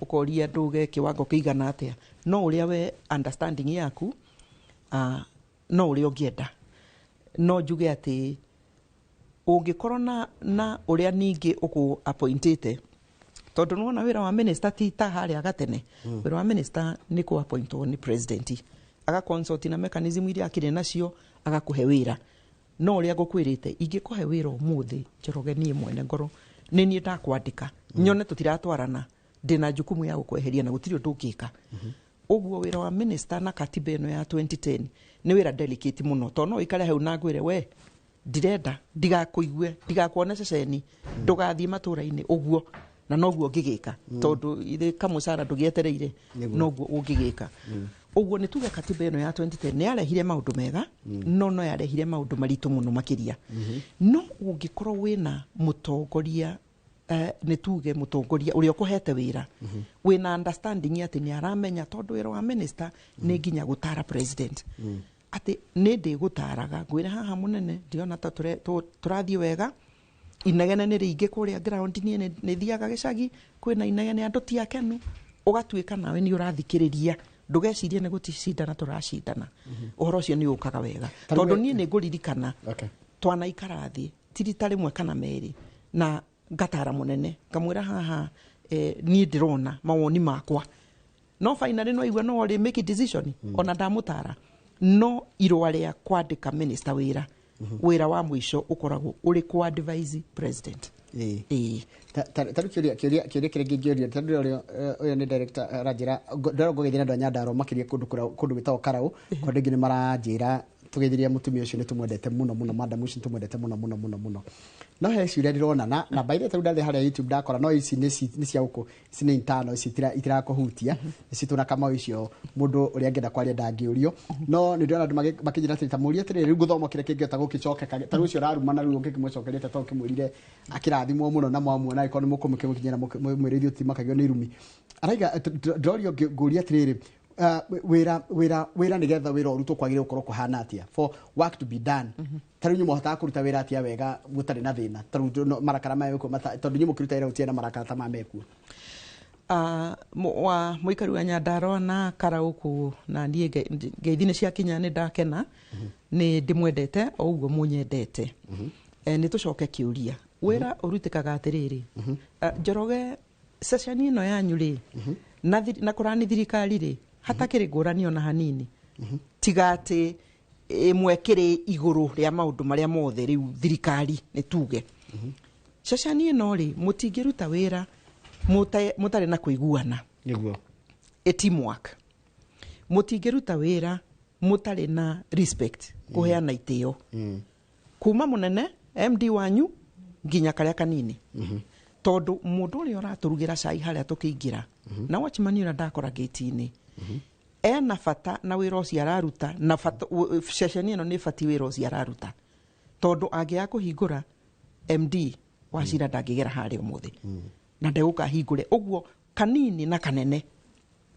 ũkoria ndũge kĩwango kĩigana atĩa. No ũrĩa we understanding yaku no ũrĩa ũngĩenda. No njuge atĩ ũngĩkorwo na ũrĩa ningĩ ũkũ appointĩte, tondu nĩwona wĩra wa minister ti ta harĩa gatene. Wĩra wa minister nĩ kũ appointwo nĩ president, aga consult na mechanism iria akĩrĩ nacio agakũhe wĩra. No ũrĩa ngũkwĩrĩte, ingĩkũhe wĩra ũmũthĩ Njoroge niĩ mwene ngoro nĩ niĩ ndakwandĩka, nyone tũtiratwarana, ndĩna jukumu ya gũkweheria na gũtirĩ ũndũ ũngĩka. Ũguo wĩra wa minister na katiba ĩno ya 2010 nĩ wĩra delicate mũno, tondũ no ũikare hau na ngwĩre we ndirenda ndigakũigue, ndigakuone ceceni, ndũgathiĩ matũra-inĩ ũguo, na noguo ũngĩgĩka, tondũ ithe kamũcara ndũgĩetereire, noguo ũngĩgĩka. Ũguo nĩ tuge katiba ĩno ya 2010 nĩ yarehire maũndũ mega, no yarehire maũndũ maritũ mũno makĩria. No ũngĩkorwo wĩna mũtongoria, nĩ tuge mũtongoria ũrĩa ũkũhete wĩra, wĩna understanding atĩ nĩ aramenya, tondũ wĩra wa minister nĩ nginya gũtara president, atĩ nĩ ndĩgũtaraga ngwĩre haha mũnene ndiona ta tũrathiĩ wega, inegene nĩ rĩingĩ kũrĩa ground, niĩ nĩ thiaga gĩcagi kwĩna inegene andũ ti akenu, ũgatuĩka nawe nĩ ũrathikĩrĩria, ndũgecirie nĩ gũticindana tũracindana. Ũhoro ũcio nĩ ũkaga wega, tondũ niĩ nĩ ngũririkana twanaikara thĩ ti rita rĩmwe kana merĩ, na ngatara mũnene ngamwĩra haha, niĩ ndĩrona mawoni makwa, no finally no igua no rĩ make decision, ona ndamũtara no irũa rĩa kwandĩka minister wĩra, wĩra wa mũico ũkoragwo ũrĩ kũ advise president. Ta rĩu kĩũria kĩrĩa kĩngĩũria, tondũ ũyũ nĩ director aranjĩra ndĩrona ngũgeithia andũ a Nyandarua makĩria kũndũ gwĩtagwo Karau, kũndũ ingĩ nĩ maranjĩra tũgeithirie mũtumia ũcio nĩ tũmwendete mũno mũno, madam ũcio nĩ tũmwendete mũno mũno mũno mũno. No he ciũria ndĩrona na by the way tarĩu ndathiĩ harĩa YouTube ndakora no ici nĩ cia gũkũ, ici nĩ internal, ici itirakũhutia, ici tũna Kamau icio mũndũ ũrĩa angĩenda kwaria ndangĩũrio. No nĩ ndĩrona andũ makĩnjĩra atĩrĩ, ta mũrie atĩrĩrĩ, rĩu ngũthoma kĩrĩa kĩngĩhota gũkĩcokeka, ta rĩu ũcio ũrarumana rĩu ũngĩkĩmũcokeria ta tondũ ũkĩmwĩrire akĩrathimwo mũno na mwamuona angĩkorwo nĩ mũkũmũkinyĩra mwĩre ithuĩ tũtimakagio nĩ irumi. Araiga ndĩrorio ngũria atĩrĩrĩ, wĩra nĩgetha wĩra ũrutwo kwagĩrĩire gũkorwo kũhana atĩa for work to be done. Ta rĩu inyuĩ mũhotaga kũruta wĩra atĩa wega gũtarĩ na thĩna, ta rĩu marakara maya mekuo, tondũ inyuĩ mũkĩruta wĩra gũtirĩ na marakara ta maya mekuo. Wa mũikari wa Nyandarua na Karau kũ na niĩ ngeithi nĩ ciakinya nĩ ndakena, nĩ ndĩmwendete o ũguo mũnyendete. Nĩ tũcoke kĩũria, wĩra ũrutĩkaga atĩrĩrĩ, Njoroge ceceni ĩno yanyu rĩ, na kũrani thirikari rĩ, hatakĩrĩ ngũrani ona hanini, tiga atĩ ĩmwe kĩrĩ igũrũ rĩa maũndũ marĩa mothe rĩu thirikari nĩ tuge. Ceceni ĩno rĩ, mũtingĩruta wĩra mũtarĩ na kũiguana. Nĩguo. A teamwork. Mũtingĩruta wĩra mũtarĩ na respect, kũheana itĩo. Kuma mũnene MD wanyu nginya karĩa kanini. Tondũ mũndũ ũrĩa ũratũrugĩra cai harĩa tũkĩingĩra, na watchman ũrĩa ndakora gate-inĩ, ena bata na wĩra ũcio araruta, na bata, ceceni ĩno nĩ bati wĩra ũcio araruta. Tondũ angĩaga kũhingũra MD wa cira ndangĩgera harĩa ũmũthĩ. Na ndegũka ahingũre. Ũguo kanini na kanene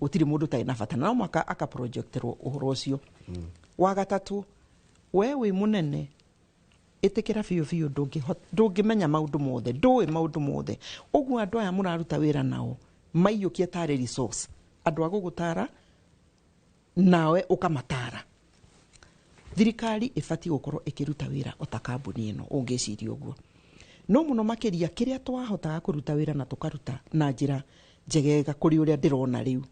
gũtirĩ mũndũ ũtarĩ na bata, na no mũhaka akaprojecterwo ũhoro ũcio. Wa gatatũ, we wĩ mũnene, ĩtĩkĩra biũ biũ ndũngĩmenya maũndũ mothe, ndũĩ maũndũ mothe. Ũguo andũ aya mũraruta wĩra nao maiyũkie tarĩ resource, andũ a gũgũtara nawe ũkamatara. Thirikari ĩbatiĩ gũkorwo ĩkĩruta wĩra o ta kambuni ĩno, ũngĩciria ũguo. No mũno makĩria kĩrĩa twahotaga kũruta wĩra na tũkaruta na njĩra njegega kũrĩ ũrĩa ndĩrona rĩu.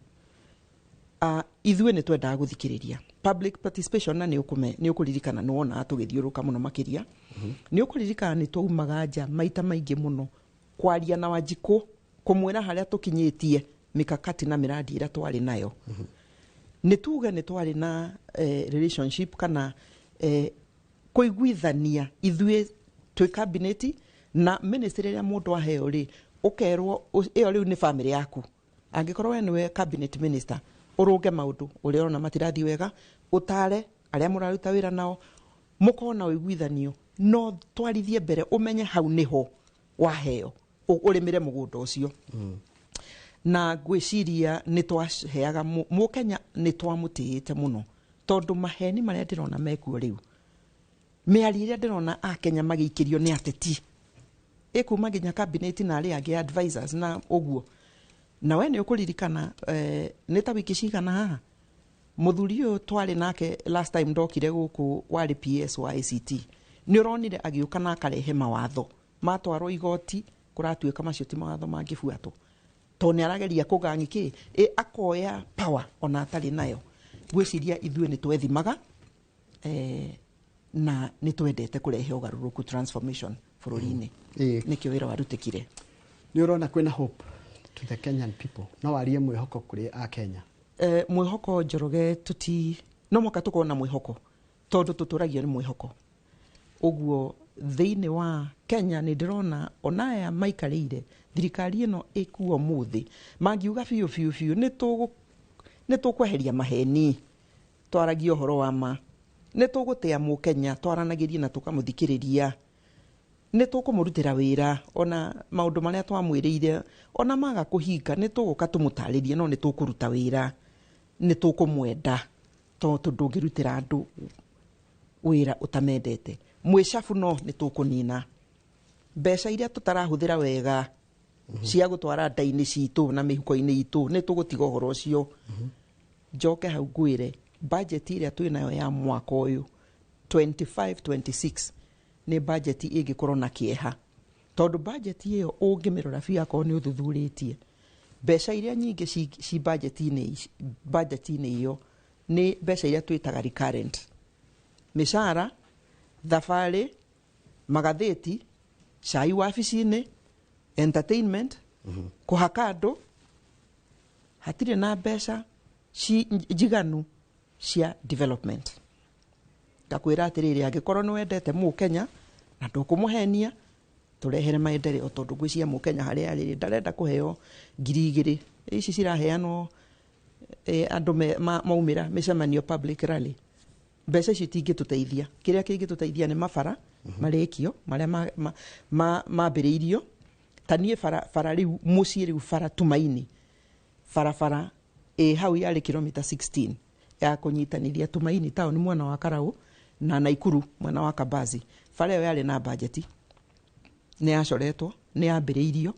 Ithuĩ nĩ twendaga gũthikĩrĩria public participation, na nĩ ũkũririkana nĩ wonaga tũgĩthiũrũrũka mũno makĩria. Nĩ ũkũririkana nĩ twaumaga nja maita maingĩ mũno kwaria na Wanjikũ, kũmwĩra harĩa tũkinyĩtie mikakati na mĩradi ĩrĩa twarĩ nayo. Nĩ tuge nĩ twarĩ na relationship kana kũiguithania ithuĩ twĩ cabinet Na ministry ĩrĩa mũndũ aheo rĩ, ũkerwo ĩyo rĩu nĩ family yaku. Angĩkorwo we nĩwe cabinet minister, ũrũnge maũndũ ũrĩa ũrona matirathiĩ wega, ũtare arĩa mũraruta wĩra nao, mũkorwo na ũiguithanio, no twarithie mbere, ũmenye hau nĩho waheo, ũrĩmĩre mũgũnda ũcio. Na ngwĩciria nĩ twaheaga Mũkenya, nĩ twamũtĩĩte mũno, tondũ maheni marĩa ndĩrona mekuo rĩu, mĩario ĩrĩa ndĩrona akenya magĩikĩrio nĩ ateti, ĩkuma nginya cabinet na arĩa angĩ advisors na ũguo. Na we nĩ ũkũririkana, nĩ ta wiki cigana haha, mũthuri ũyũ twarĩ nake last time ndokire gũkũ, warĩ PS wa ACT, nĩ ũronire agĩũka na akarehe mawatho matwarwo igoti, kũratuĩka macio ti mawatho mangĩbuatwo, tondũ nĩ arageria kũgangi kĩ akoya power ona atarĩ nayo. Ngwĩciria ithuĩ nĩ twethimaga, na nĩ twendete kũrehe ũgarũrũku, transformation bũrũri-inĩ. Nĩkĩo wĩra warutĩkire. Nĩ ũrona kwĩna hope to the Kenyan people? No warie mwĩhoko kũrĩ a Kenya? Mwĩhoko, Njoroge, tuti no mwaka tũkorwo na mwĩhoko, tondũ tũtũragio nĩ mwĩhoko. Ũguo thĩinĩ wa Kenya nĩ ndĩrona ona aya maikarĩire thirikari ĩno ĩkuo mũthĩ mangiuga biũ biũ biũ nĩ tũkweheria maheni, twaragie ũhoro wa ma, nĩ tũgũtĩa Mũkenya, twaranagĩrie na tũkamũthikĩrĩria, nĩ tũkũmũrutĩra wĩra, ona maũndũ marĩa twamwĩrĩire ona maga kũhinga nĩ tũgũka tũmũtarĩrie, no nĩ tũkũruta wĩra, nĩ tũkũmwenda, tondũ ndũngĩrutĩra andũ wĩra ũtamendete. Mwĩcabu no nĩ tũkũnina mbeca iria tũtarahũthĩra wega cia gũtwara nda-inĩ citũ na mĩhuko-inĩ itũ, nĩ tũgũtiga ũhoro ũcio. Njoke hau ngwĩre, budget ĩrĩa twĩnayo ya mwaka ũyũ 25-26 nĩ budget ĩngĩkorwo na kĩeha, tondũ budget ĩyo ũngĩmĩrora biũ, akorwo nĩ ũthuthurĩtie mbeca iria nyingĩ ci budget-inĩ ĩyo, nĩ mbeca iria twĩtaga recurrent, mĩcara, thabarĩ, magathĩti, cai wabici-inĩ, entertainment, kũhaka andũ. Hatirĩ na mbeca njiganu cia development. Ngakwĩra atĩrĩrĩ, angĩkorwo nĩ wendete Mũkenya na ndũkũmũhenia, tũrehere maendeleo, tondũ ngwĩciria Mũkenya harĩa arĩ ndarenda kũheo 2000 ici ciraheanwo, andũ maumĩra mĩcemanio, public rally. Mbeca icio itingĩtũteithia. Kĩrĩa kĩngĩtũteithia nĩ mabara marĩkio marĩa mambĩrĩirio. Ta niĩ bara rĩu mũciĩ, rĩu bara Tumaini, barabara ĩ hau yarĩ kilomita 16 ya kũnyitanithia Tumaini taũni mwena wa Karau na Naikuru mwena wa Kabazi. Bara ĩyo yarĩ na bajeti, nĩ yacoretwo, nĩ yambĩrĩirio,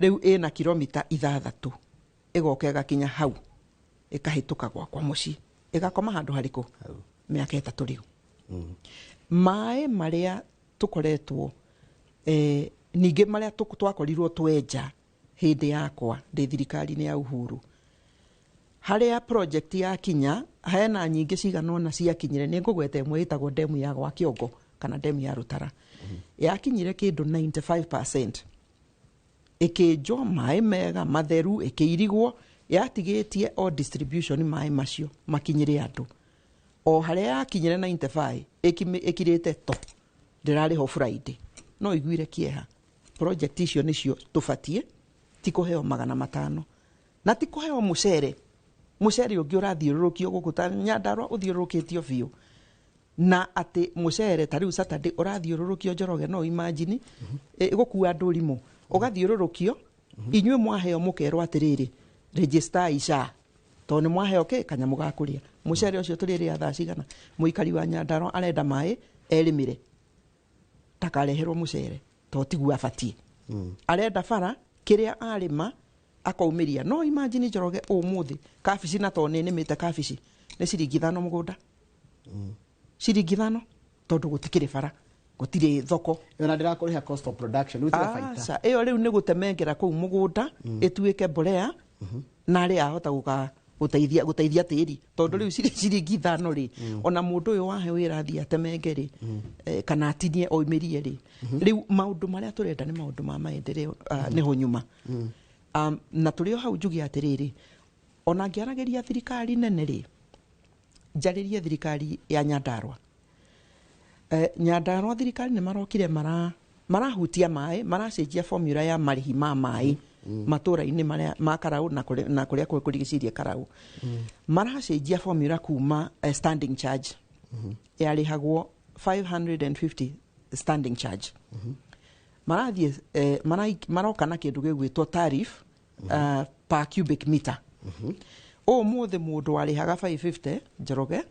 rĩu ĩna kilomita 6, ĩgoka ĩgakinya hau, ĩkahĩtũka gwakwa mũciĩ, ĩgakoma handũ harĩkũ mĩaka 3 rĩu. Maĩ marĩa tũkoretwo, ningĩ marĩa twakorirwo twenja hĩndĩ yakwa ndĩ thirikari-inĩ ya Uhuru, harĩa project yakinya, hena nyingĩ cigana ũna ciakinyire, nĩ ngũgweta ĩmwe ĩtagwo demu ya gwa Kĩongo kana demu ya Rũtara, yakinyire kĩndũ 95%, ĩkĩnjwo maĩ mega matheru, ĩkĩirigwo, yatigĩtie o distribution maĩ macio makinyĩre andũ. O harĩa yakinyire 95 ĩkirĩte to ndĩrarĩ ho Friday, no iguire kĩeha. Project icio nĩcio tũbatiĩ, ti kũheo 500 na ti kũheo mũcere. Mũcere ũngĩ ũrathiũrũrũkio gũkũ ta Nyandarua ũthiũrũrũkĩtio biũ, na atĩ mũcere ta rĩu Saturday ũrathiũrũrũkio, Njoroge, no imagine, gũkua andũ rimũ ũgathiũrũrũkio. Inyuĩ mwaheo mũkerwo atĩrĩrĩ, register isha, tondũ nĩ mwaheo kĩ kanyamũ ga kũrĩa. Mũcere ũcio tũrĩrĩa thaa cigana? Mũikari wa Nyandarua arenda maĩ erĩmĩre, ndakareherwo mũcere tondũ tiguo abatiĩ. Arenda bara, kĩrĩa arĩma akaumĩria. No imagine, Njoroge, ũmũthĩ kabici, na tondũ nĩ nĩmĩte kabici, nĩ ciringi 5 mũgũnda, ciringi 5, tondũ gũtikĩrĩ bara, gũtirĩ thoko. Ĩyo na ndĩrakũrĩha cost of production, rĩu tiga baita. Aca, ĩyo rĩu nĩ gũtemengera kũu mũgũnda ĩtuĩke mbolea, na arĩa ahota gũka gũteithia tĩri, tondũ rĩu ciringi 5 rĩ, ona mũndũ ũyũ wahe wĩra athiĩ atemenge rĩ, kana atinie oimĩrie rĩ. Rĩu maũndũ marĩa tũrenda nĩ maũndũ ma maendeleo, nĩho nyuma. Na tũrĩ o hau njuge atĩrĩrĩ, ona ngĩaragĩria thirikari nene rĩ, njarĩrie thirikari ya Nyandarua, Nyandarua thirikari nĩ marokire marahutia maĩ, maracenjia formula ya marĩhi ma maĩ matũra-inĩ marĩa ma Karau na kũrĩa kũrigicĩirie Karau. Maracenjia formula kuma standing charge yarĩhagwo 550 standing charge. Marathiĩ maroka na kĩndũ gĩgwĩtwo tariff per cubic meter. Ũmũthĩ mũndũ warĩhaga 550 Njoroge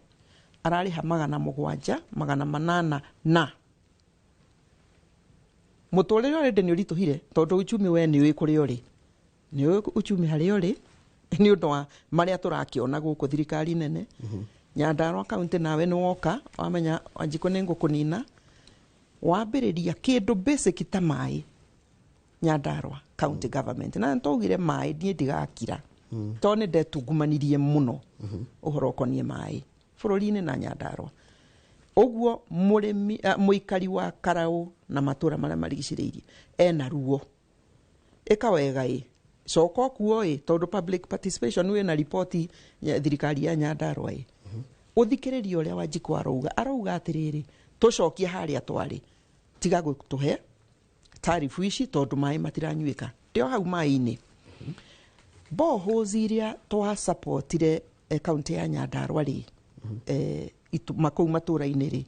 ararĩha 700 800 na mũtũrĩre already nĩ ũritũhire tondũ uchumi we nĩ ũĩ kũrĩa ũrĩ, nĩ ũĩ uchumi harĩa ũrĩ nĩ ũndũ wa marĩa tũrakĩona gũkũ thirikari nene. Nyandarua kaunti nawe nĩ woka wamenya Wanjikũ nĩ ngũkũnina, wambĩrĩria kĩndũ basic ta maĩ Nyandarua county government na nĩtwaugire maĩ niĩ ndigakira tondũ nĩ ndetungumanirie mũno ũhoro ũkoniĩ maĩ bũrũri-inĩ na Nyandarua. Ũguo mũrĩmi mũikari wa Karau na matũra marĩa marigicĩrĩirie ena ruo. Ĩka wega ĩ coka kuo ĩ tondũ public participation wĩna riboti ya thirikari ya Nyandarua ĩ ũthikĩrĩrie ũrĩa Wanjikũ arauga atĩrĩrĩ tũcokie harĩa twarĩ tiga gũtũhe tarifu ici tondũ maĩ matiranyuĩka ndĩo hau maĩ-inĩ. Boreholes iria twasupportire kaunti ya Nyandarua rĩ makũu matũra-inĩ rĩ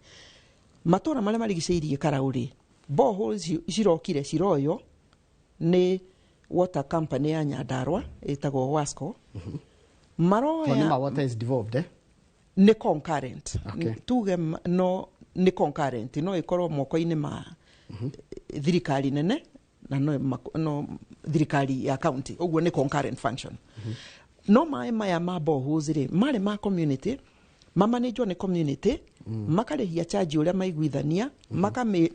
matũra marĩa marigicĩirie Karau rĩ boreholes cirokire ciroyo nĩ water company ya Nyandarua ĩtagwo Wasco. Maroya water is devolved nĩ concurrent. Tuge no nĩ concurrent no ĩkorwo moko-inĩ ma thirikari nene na no thirikari ya county, ũguo nĩ concurrent function. No maĩ maya ma boreholes rĩ marĩ ma community, mamanĩjwo nĩ community, makarĩhia charge ũrĩa maiguithania,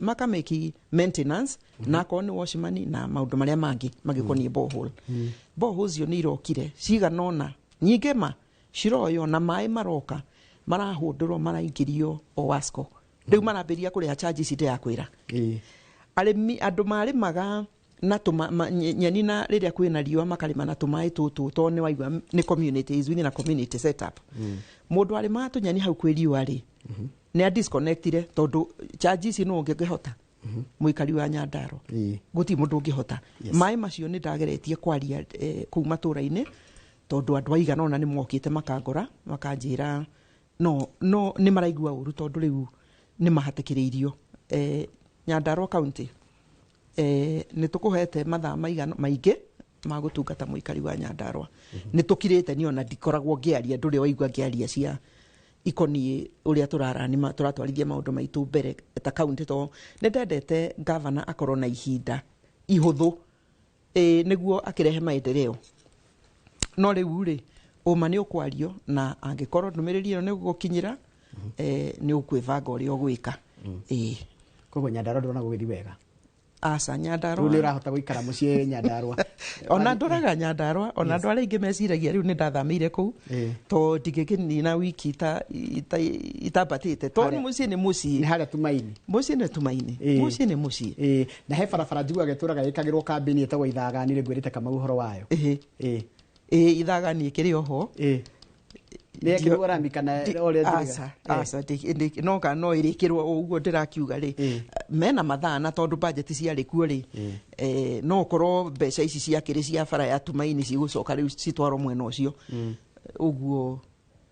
makameki maintenance na akorwo nĩ washman na maũndũ marĩa mangĩ magĩkoniĩ borehole. Boreholes icio nĩ irokire cigana ũna nyingĩ ma ciroywo na maĩ maroka marahũndũrwo maraingĩrio o Wasco. Rĩu marambĩrĩria kũrĩha charge ici ndĩrakwĩra. Arĩmi andũ marĩmaga na nyeni na rĩrĩa kwĩna riũa makarĩma na tũmaĩ tũtũ tondũ nĩ waigua nĩ community is within a community setup. Mũndũ arĩmaga tũnyeni hau kwĩ riũa rĩ nĩ a disconnectire tondũ charge ici nũ ũngĩhota mũikari wa Nyandarua gũtirĩ mũndũ ũngĩhota. Maĩ macio nĩ ndageretie kwaria kũu matũra-inĩ tondũ andũ aigana ũna nĩ mokĩte makangora makanjĩra no nĩ maraigua ũru tondũ rĩu nĩ mahatĩkĩrĩirio. Nyandarua county nĩ tũkũhete mathaa maigana maingĩ ma gũtungata mũikari wa Nyandarua. Nĩ tũkirĩte niĩ ona ndikoragwo ngĩaria ndũrĩ waigua ngĩaria cia ikoniĩ ũrĩa tũrarani tũratwarithia maũndũ maitũ mbere ta county tondũ nĩ ndendete governor akorwo na ihinda ihũthũ nĩguo akĩrehe maendeleo. No rĩu rĩ ũma nĩ ũkwario na angĩkorwo ndũmĩrĩri ĩyo nĩ gũgũkinyĩra nĩ ũkwĩbanga ũrĩa ũgwĩka. Koguo Nyandarua ndũrona gũgĩthiĩ wega? Aca Nyandarua rĩu nĩ ũrahota gũikara mũciĩ Nyandarua? Ona ndũraga Nyandarua ona andũ arĩa aingĩ meciragia rĩu nĩ ndathamĩire kũu tondũ ndingĩkĩnina wiki itambatĩte tondũ mũciĩ nĩ mũciĩ. Nĩ harĩa Tumaini? Mũciĩ nĩ Tumaini, mũciĩ nĩ mũciĩ. Na he barabara njiguaga ĩtũraga ĩkagĩrwo kambĩni ĩtagwo Ithagani ngwĩrĩte Kamau ũhoro wayo. Ithagani ĩkĩrĩ oho nĩ rami kana ũrĩa njĩra? Aca no kana no ĩrĩkĩrwo ũguo ndĩrakiuga rĩ mena mathaa na tondũ budget ciarĩ kuo rĩ no ũkorwo mbeca ici ciakĩrĩ cia bara ya Tumaini cigũcoka rĩu citwarwo mwena ũcio ũguo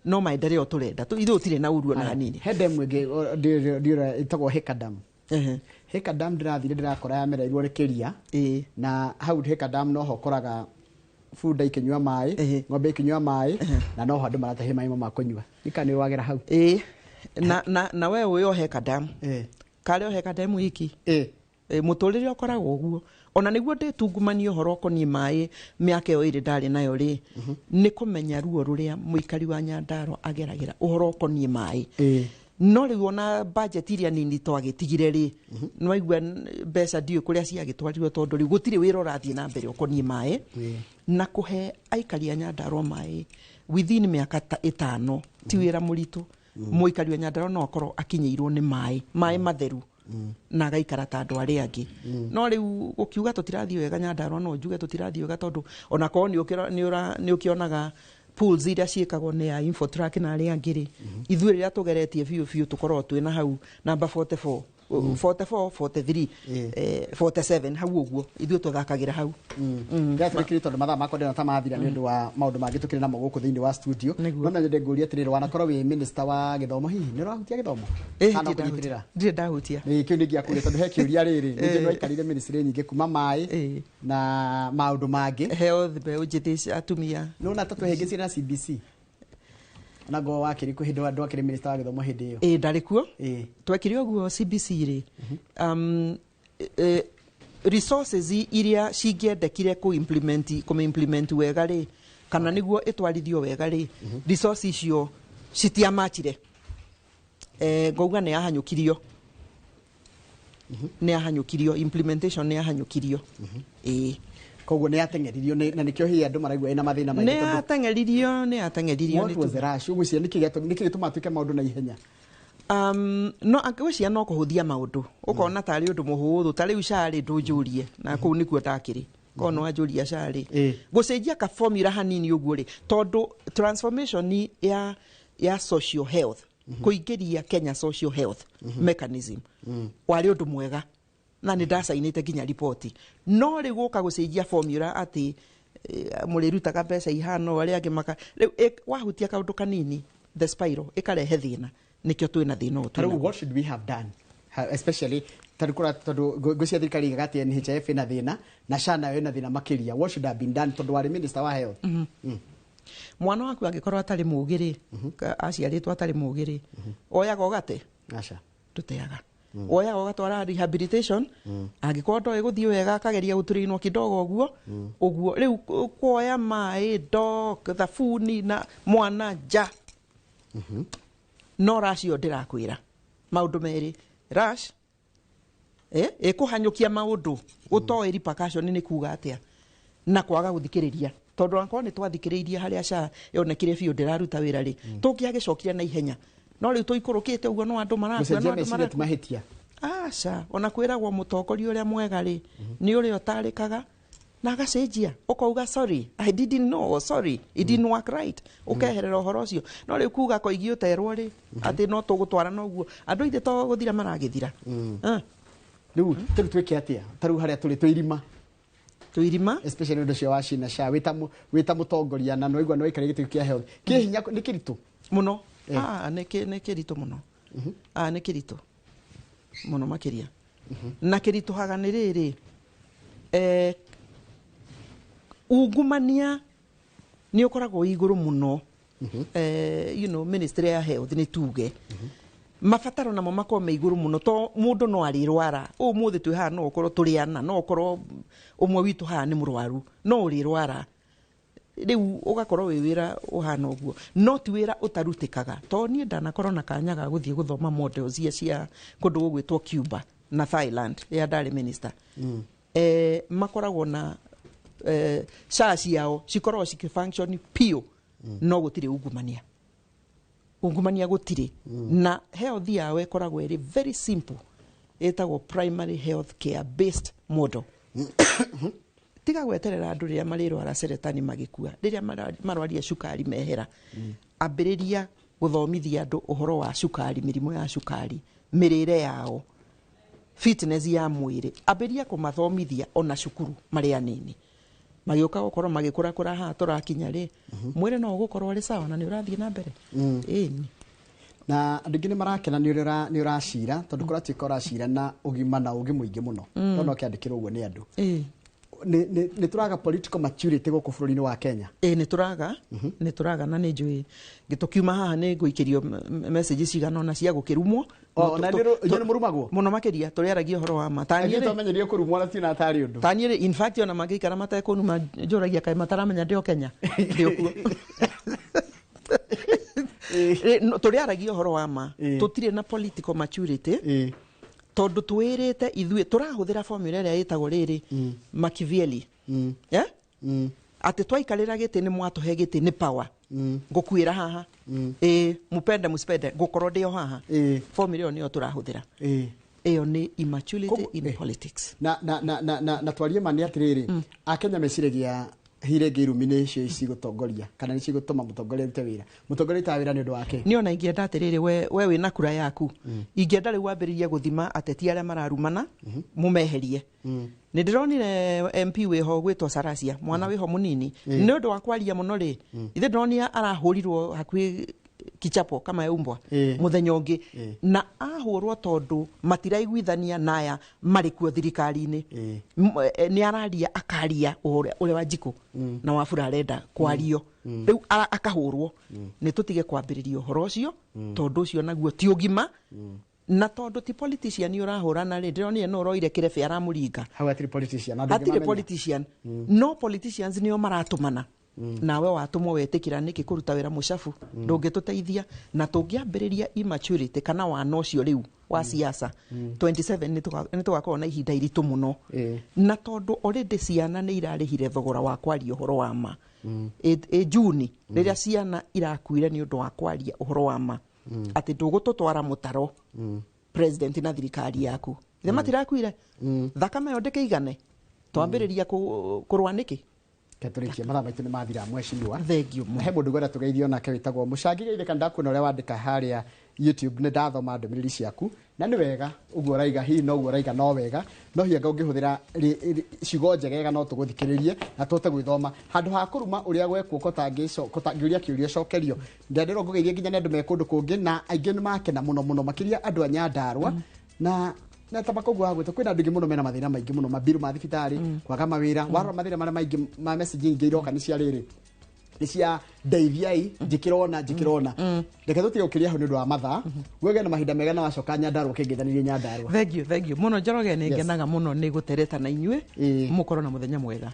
no maendeleo tũrenda ithuĩ tũtirĩ na ũru ona hanini. He demu ĩngĩ ĩtagwo Heka Dam. Heka Dam ndĩrathire ndĩrakora yamereirwo nĩ kĩria na hau Heka Dam noho ũkoraga bunda ikinyua maĩ, ng'ombe ikinyua maĩ na noho andũ maratahia maĩ ma kũnyua. Ika nĩ wagera hau? Na we ũyũ Heka Dam karĩ o Heka Dam iki mũtũrĩre ũkoragwo ũguo ona nĩguo ndĩtungumanie ũhoro ũkoniĩ maĩ mĩaka ĩyo ĩrĩ ndarĩ nayo rĩ nĩ kũmenya ruo rũrĩa mũikari wa Nyandarua ageragĩra ũhoro ũkoniĩ maĩ. No rĩu ona budget iria nini twagĩtigire rĩ nĩwaigua mbeca ndiũĩ kũrĩa ciagĩtwarirwo tondũ rĩu gũtirĩ wĩra ũrathiĩ na mbere ũkoniĩ maĩ na kũhe aikari a Nyandarua maĩ within mĩaka 5 ti wĩra mũritũ. Mũikari wa Nyandarua no akorwo akinyĩirwo nĩ maĩ matheru na agaikara ta andũ arĩa angĩ. No rĩu gũkiuga tũtirathiĩ wega Nyandarua no njuge tũtirathiĩ wega tondũ ona korwo nĩ ũkĩonaga Pools iria ciĩkagwo nĩ ya Infotrack na arĩa angĩ rĩ, ithuĩ rĩrĩa tũgeretie biũ biũ tũkoragwo twĩna hau namba 44, 44, 43, 47, hau ũguo ithuĩ tũthakagĩra hau. Ngatũrĩkĩrie tondũ mathaa makwa ndĩrona ta mathira nĩ ũndũ wa maũndũ mangĩ tũkĩrĩ namo gũkũ thĩinĩ wa studio. Nĩguo. No no nyende ngũrie atĩrĩrĩ, wanakorwo wĩ minister wa gĩthomo, hihi nĩ ũrahutia gĩthomo? Kana kũnyitĩrĩra? Ndirĩ ndahutia. Nĩ kĩu nĩ ngĩakũria tondũ he kĩũria rĩrĩ, nĩ njũĩ nĩwaikarire ministry nyingĩ kuma maĩ na maũndũ mangĩ. Health, mbeũ njĩthĩ, atumia. Nĩwona ta twehĩngĩcire na CBC ona ngo wakĩrĩ kũ hĩndĩ ndwakĩrĩ minister wa gĩthomo hĩndĩ ĩyo? Ĩ, ndarĩ kuo. Twekire ũguo CBC rĩ, resources iria cingĩendekire kũ implement wega rĩ, kana nĩguo ĩtwarithio wega rĩ, resources icio citiamachire. Ngauga nĩ yahanyũkirio, nĩ yahanyũkirio, implementation nĩ yahanyũkirio, ĩĩ. Koguo nĩ yateng'eririo na nĩkĩo hihi andũ maraigua ĩna mathĩna maingĩ Nĩ tondũ yateng'eririo, nĩ yateng'eririo. What was the rush? Ũgwĩciria nĩkĩ gĩtũmaga tuĩke maũndũ na ihenya? No ngwĩciria no kũhũthia maũndũ, ũkona tarĩ ũndũ mũhũthũ. Ta rĩu SHA rĩ, ndũnjũrie na kũu nĩkuo ndakĩrĩ korwo nĩ wanjũria SHA rĩ, gũcenjia ka formula hanini ũguo rĩ, tondũ transformation ya social health, kũingĩria Kenya social health mechanism warĩ ũndũ mwega na nĩ ndacainĩte nginya riboti, no rĩu gũka gũcenjia formula atĩ mũrĩrutaga mbeca ihano, arĩa angĩ maka rĩu wahutia kaũndũ kanini, the spiral ĩkarehe thĩna, nĩkĩo twĩna thĩna ũyũ Ta rĩu twĩnaguo. What should we have done? Especially tondũ kũra tondũ ngwĩciria thirikari igaga atĩ NHIF ĩna thĩna na SHA nayo ĩna thĩna makĩria. What should have been done tondũ warĩ minister wa health? Mwana waku angĩkorwo atarĩ mũũgĩ rĩ, aciarĩtwo atarĩ mũũgĩ rĩ, oyaga ũgate? Aca. Ndũteaga, woyaga ũgatwara rehabilitation. Angĩkorwo ndoĩ gũthiĩ wega, akageria gũtũrĩinwo kidogo ũguo ũguo. Rĩu kuoya maĩ, ndoo, thabuni na mwana nja. No rash ĩyo ndĩrakwĩra maũndũ merĩ, rash ĩkũhanyũkia maũndũ ũtoĩ repercussion nĩ kuga atĩa, na kwaga gũthikĩrĩria, tondũ akorwo nĩ twathikĩrĩirie harĩa SHA yonekire biũ ndĩraruta wĩra rĩ, tũngĩagĩcokire na ihenya. No rĩu tũikũrũkĩte ũguo, no andũ marakua, no Gũcenjia andũ meciria ti marakua. mahĩtia. Aca, ona kwĩragwo mũtongoria ũrĩa mwega rĩ, nĩ ũrĩa ũtarĩkaga na agacenjia, ũkauga, "Sorry, I didn't know," or, "Sorry, it didn't work right," ũkeherera ũhoro ũcio. No rĩu kuga koigi ũterwo rĩ atĩ no tũgũtwara noguo, andũ ithe to gũthira maragĩthira. Ah, Rĩu tarĩu twĩke atĩa? Tarĩu harĩa tũrĩ twĩ irima. Twĩ irima. Especially ũndũ ũcio wa SHI na SHA, wĩta mũtongoria na nĩwaigua nĩwaikarĩra gĩtĩ kĩa health, kĩ hinya nĩ kĩritũ? Mũno. Ah, nĩ kĩritũ mũno. Ah, nĩ kĩritũ mũno makĩria, na kĩritũhaga nĩ rĩrĩ, ungumania nĩ ũkoragwo wĩ igũrũ mũno. Ministry ya health, nĩ tuge mabataro namo makorwo me igũrũ mũno, to mũndũ no arĩrwara. Ũmũthĩ twĩ haha, no ũkorwo tũrĩ ana, no ũkorwo ũmwe witũ haha nĩ mũrwaru, no ũrĩrwara. Rĩu ũgakorwo wĩ wĩra ũhana ũguo, no ti wĩra ũtarutĩkaga, to niĩ ndanakorwo na kanya ga gũthiĩ gũthoma models iria cia kũndũ gũgwĩtwo Cuba na Thailand rĩrĩa ndarĩ minister. Makoragwo na SHA ciao cikoragwo cikifunction piũ, no gũtirĩ ungumania, ungumania gũtirĩ, na health yao ĩkoragwo ĩrĩ very simple, ĩtagwo primary health care based model. Tiga gweterera andũ rĩrĩa marĩrwara ceretani magĩkua, rĩrĩa marwaria cukari mehera, ambĩrĩria gũthomithia andũ ũhoro wa cukari, mĩrimũ ya cukari, mĩrĩre yao, fitness ya mwĩrĩ. Ambĩrĩria kũmathomithia ona cukuru marĩ anini, magĩũka gũkorwo magĩkũrakũra haha tũrakinya rĩ, mwĩrĩ no ũgũkorwo ũrĩ sawa na nĩ ũrathiĩ na mbere, ĩni. Na andũ aingĩ nĩ marakena nĩ ũrĩa nĩ ũracira, tondũ kũratuĩka ũracira na ũgima na ũgĩ mũingĩ mũno, no no kĩandĩkĩrwo ũguo nĩ andũ. Nĩ tũraga political maturity gũkũ bũrũri-inĩ wa Kenya? Ĩ, nĩ tũraga, na nĩ njũĩ tũkiuma haha nĩ ngũikĩrio message cigana ũna cia gũkĩrumwo. O, na inyuĩ nĩ mũrumagwo? Mũno makĩria, tũrĩaragia ũhoro wa ma. Ta niĩ Ithuĩ rĩ- twamenyerio kũrumwo na tiona tarĩ ũndũ. Ta niĩ rĩ, in fact, ona mangĩikara matekũnuma, njũragia kaĩ mataramenya ndĩ o Kenya, ndĩ o kuo. Tũrĩaragia ũhoro wa ma. Tũtirĩ na political maturity, tondũ twĩrĩte ithuĩ tũrahũthĩra formula ĩrĩa ĩtagwo rĩrĩ Machiavelli, yeah? Atĩ twaikarĩra gĩtĩ, nĩ mwatũhe gĩtĩ, nĩ power, ngũkuĩra haha, ĩ mupende musipende, ngũkorwo ndĩ o haha. Formula ĩyo nĩyo tũrahũthĩra. Ĩyo nĩ immaturity in politics. Na twarie ma nĩ atĩrĩrĩ, akenya meciragia Hihi rĩngĩ irumi nĩ icio cigũtongoria kana nĩ cigũtũma mũtongoria arute wĩra? Mũtongoria arutaga wĩra nĩ ũndũ wake. Niĩ ona ingĩenda atĩrĩrĩ, we wĩna kura yaku, ingĩenda rĩu wambĩrĩrie gũthima ateti arĩa mararumana, mũmeherie. Nĩ ndĩronire MP wĩho gwĩtwo Sarasia, mwana wĩho mũnini, nĩ ũndũ wa kwaria mũno rĩ, ithe ndĩronire arahũrirwo hakuhĩ kichapo kama yaumbwa muthenya ũngĩ, na ahũrwo tondũ matiraiguithania naya marĩ kuo thirikari-inĩ. Nĩ araria akaria ũrĩa wa Njikũ na Wafula arenda kwario, rĩu akahũrwo. Nĩ tũtige kwambĩrĩria ũhoro ũcio, tondũ ũcio naguo ti ũgima, na tondũ ti politician ũrahũrana rĩ, ndĩronire no ũroire kĩrebe aramũringa. Hau hatirĩ politician, na hatirĩ ndũngĩmamenya. Politician. No politicians nĩo maratũmana. Nawe watũmwo wetĩkĩra nĩkĩ kũruta wĩra mũcabu, ndũngĩtũteithia. Na tũngĩambĩrĩria immaturity kana wana ũcio rĩu wa siasa, 27 nĩ tũgakorwo na ihinda iritũ mũno. Na tondũ already ciana nĩ irarĩhire thogora wa kwaria ũhoro wa ma. Ĩ Juni rĩrĩa ciana irakuire nĩ ũndũ wa kwaria ũhoro wa ma, atĩ ndũgũtũtwara mũtaro president na thirikari yaku, ithe matirakuire, thakame ĩyo ndĩkĩigane, twambĩrĩria kũrũa nĩkĩ? Ketũrĩkie, mathaa maitũ nĩ mathira, mheshimiwa. Thengiũ mũno. He mũndũ ngwenda tũgeithio nake wĩtagwo Mũcangi Geithĩka. Ndakuona ũrĩa wandĩka harĩa YouTube, nĩ ndathoma ndũmĩrĩri ciaku na nĩ wega ũguo ũraiga, hihi noguo ũraiga no wega, no hihi anga ũngĩhũthĩra ciugo njegega no tũgũthikĩrĩrie na tũhote gwĩthoma handũ ha kũruma ũrĩa gwekwo kotangĩũria kĩũria cokerio. Ndĩrendera ngũgeithie nginya nĩ andũ me kũndũ kũngĩ, na aingĩ nĩ makena mũno mũno, makĩria andũ a Nyandarũa na tabaka ũguo wa gwĩtwo. Kwĩna andũ aingĩ mũno mena mathĩna maingĩ mũno, mabiru ma thibitarĩ, kwaga mawĩra. Warora mathĩna marĩa maingĩ ma message nyingĩ iroka nĩ cia rĩrĩ, nĩ cia ndeithiai, njĩkĩrona njĩkĩrona. Reke tũtige gũkĩria hau nĩ ũndũ wa mathaa. Wĩgĩe na mahinda mega na wacoka Nyandarũa ũkĩngeithanirie Nyandarũa. Thengiũ, thengiũ mũno Njoroge, nĩ ngenaga mũno nĩ gũtereta na inyuĩ. Mũkorwo na mũthenya mwega.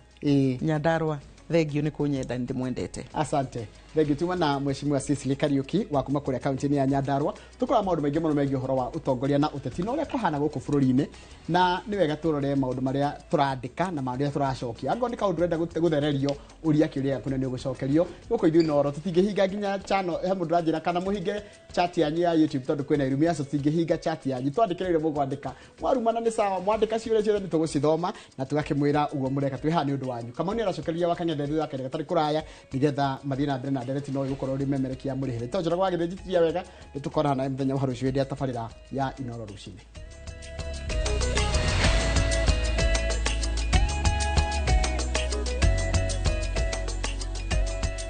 Nyandarũa, thengiũ nĩ kũnyenda, nĩ ndĩmwendete. Asante, thengiũ. Tuma na mheshimiwa Cecily Kariuki wa kuma kũrĩa kaunti-inĩ ya Nyandarũa. Tũkoragwo maũndũ maingĩ mũno megiĩ ũhoro wa ũtongoria na ũteti na ũrĩa kũhana gũkũ bũrũri-inĩ, na nĩ wega tũrore maũndũ marĩa tũrandĩka na marĩa tũracokia. Angorwo nĩ kaũndũ ũrenda gũthererio, ũria kĩũria gĩaku na nĩ ũgũcokerio. Gũkũ ithuĩ Inooro tũtingĩhinga nginya channel. He mũndũ ũranjĩra kana mũhinge chat yanyu ya YouTube tondũ kwĩna irumi. Acio, tũtingĩhinga chat yanyu, twandĩkĩre ũrĩa mũkwandĩka. Mwarumana nĩ sawa, mwandĩka ciũria ciothe nĩ tũgũcithoma na tũgakĩmwĩra ũguo mũreka. Twĩ haha nĩ ũndũ wanyu. Kamau nĩ aracokeria wa Kang'ethe thutha wa kahinda gatarĩ kũraya, nĩgetha mathiĩ na mbere na ndereti no ĩgũkorwo ũrĩ memerekia mũrĩhĩre. Tondũ Njoroge wa Gĩthĩnji tiria wega, nĩ tũkonana nawe mũthenya wa rũciũ hĩndĩ ya tabarĩra ya Inooro rũcinĩ.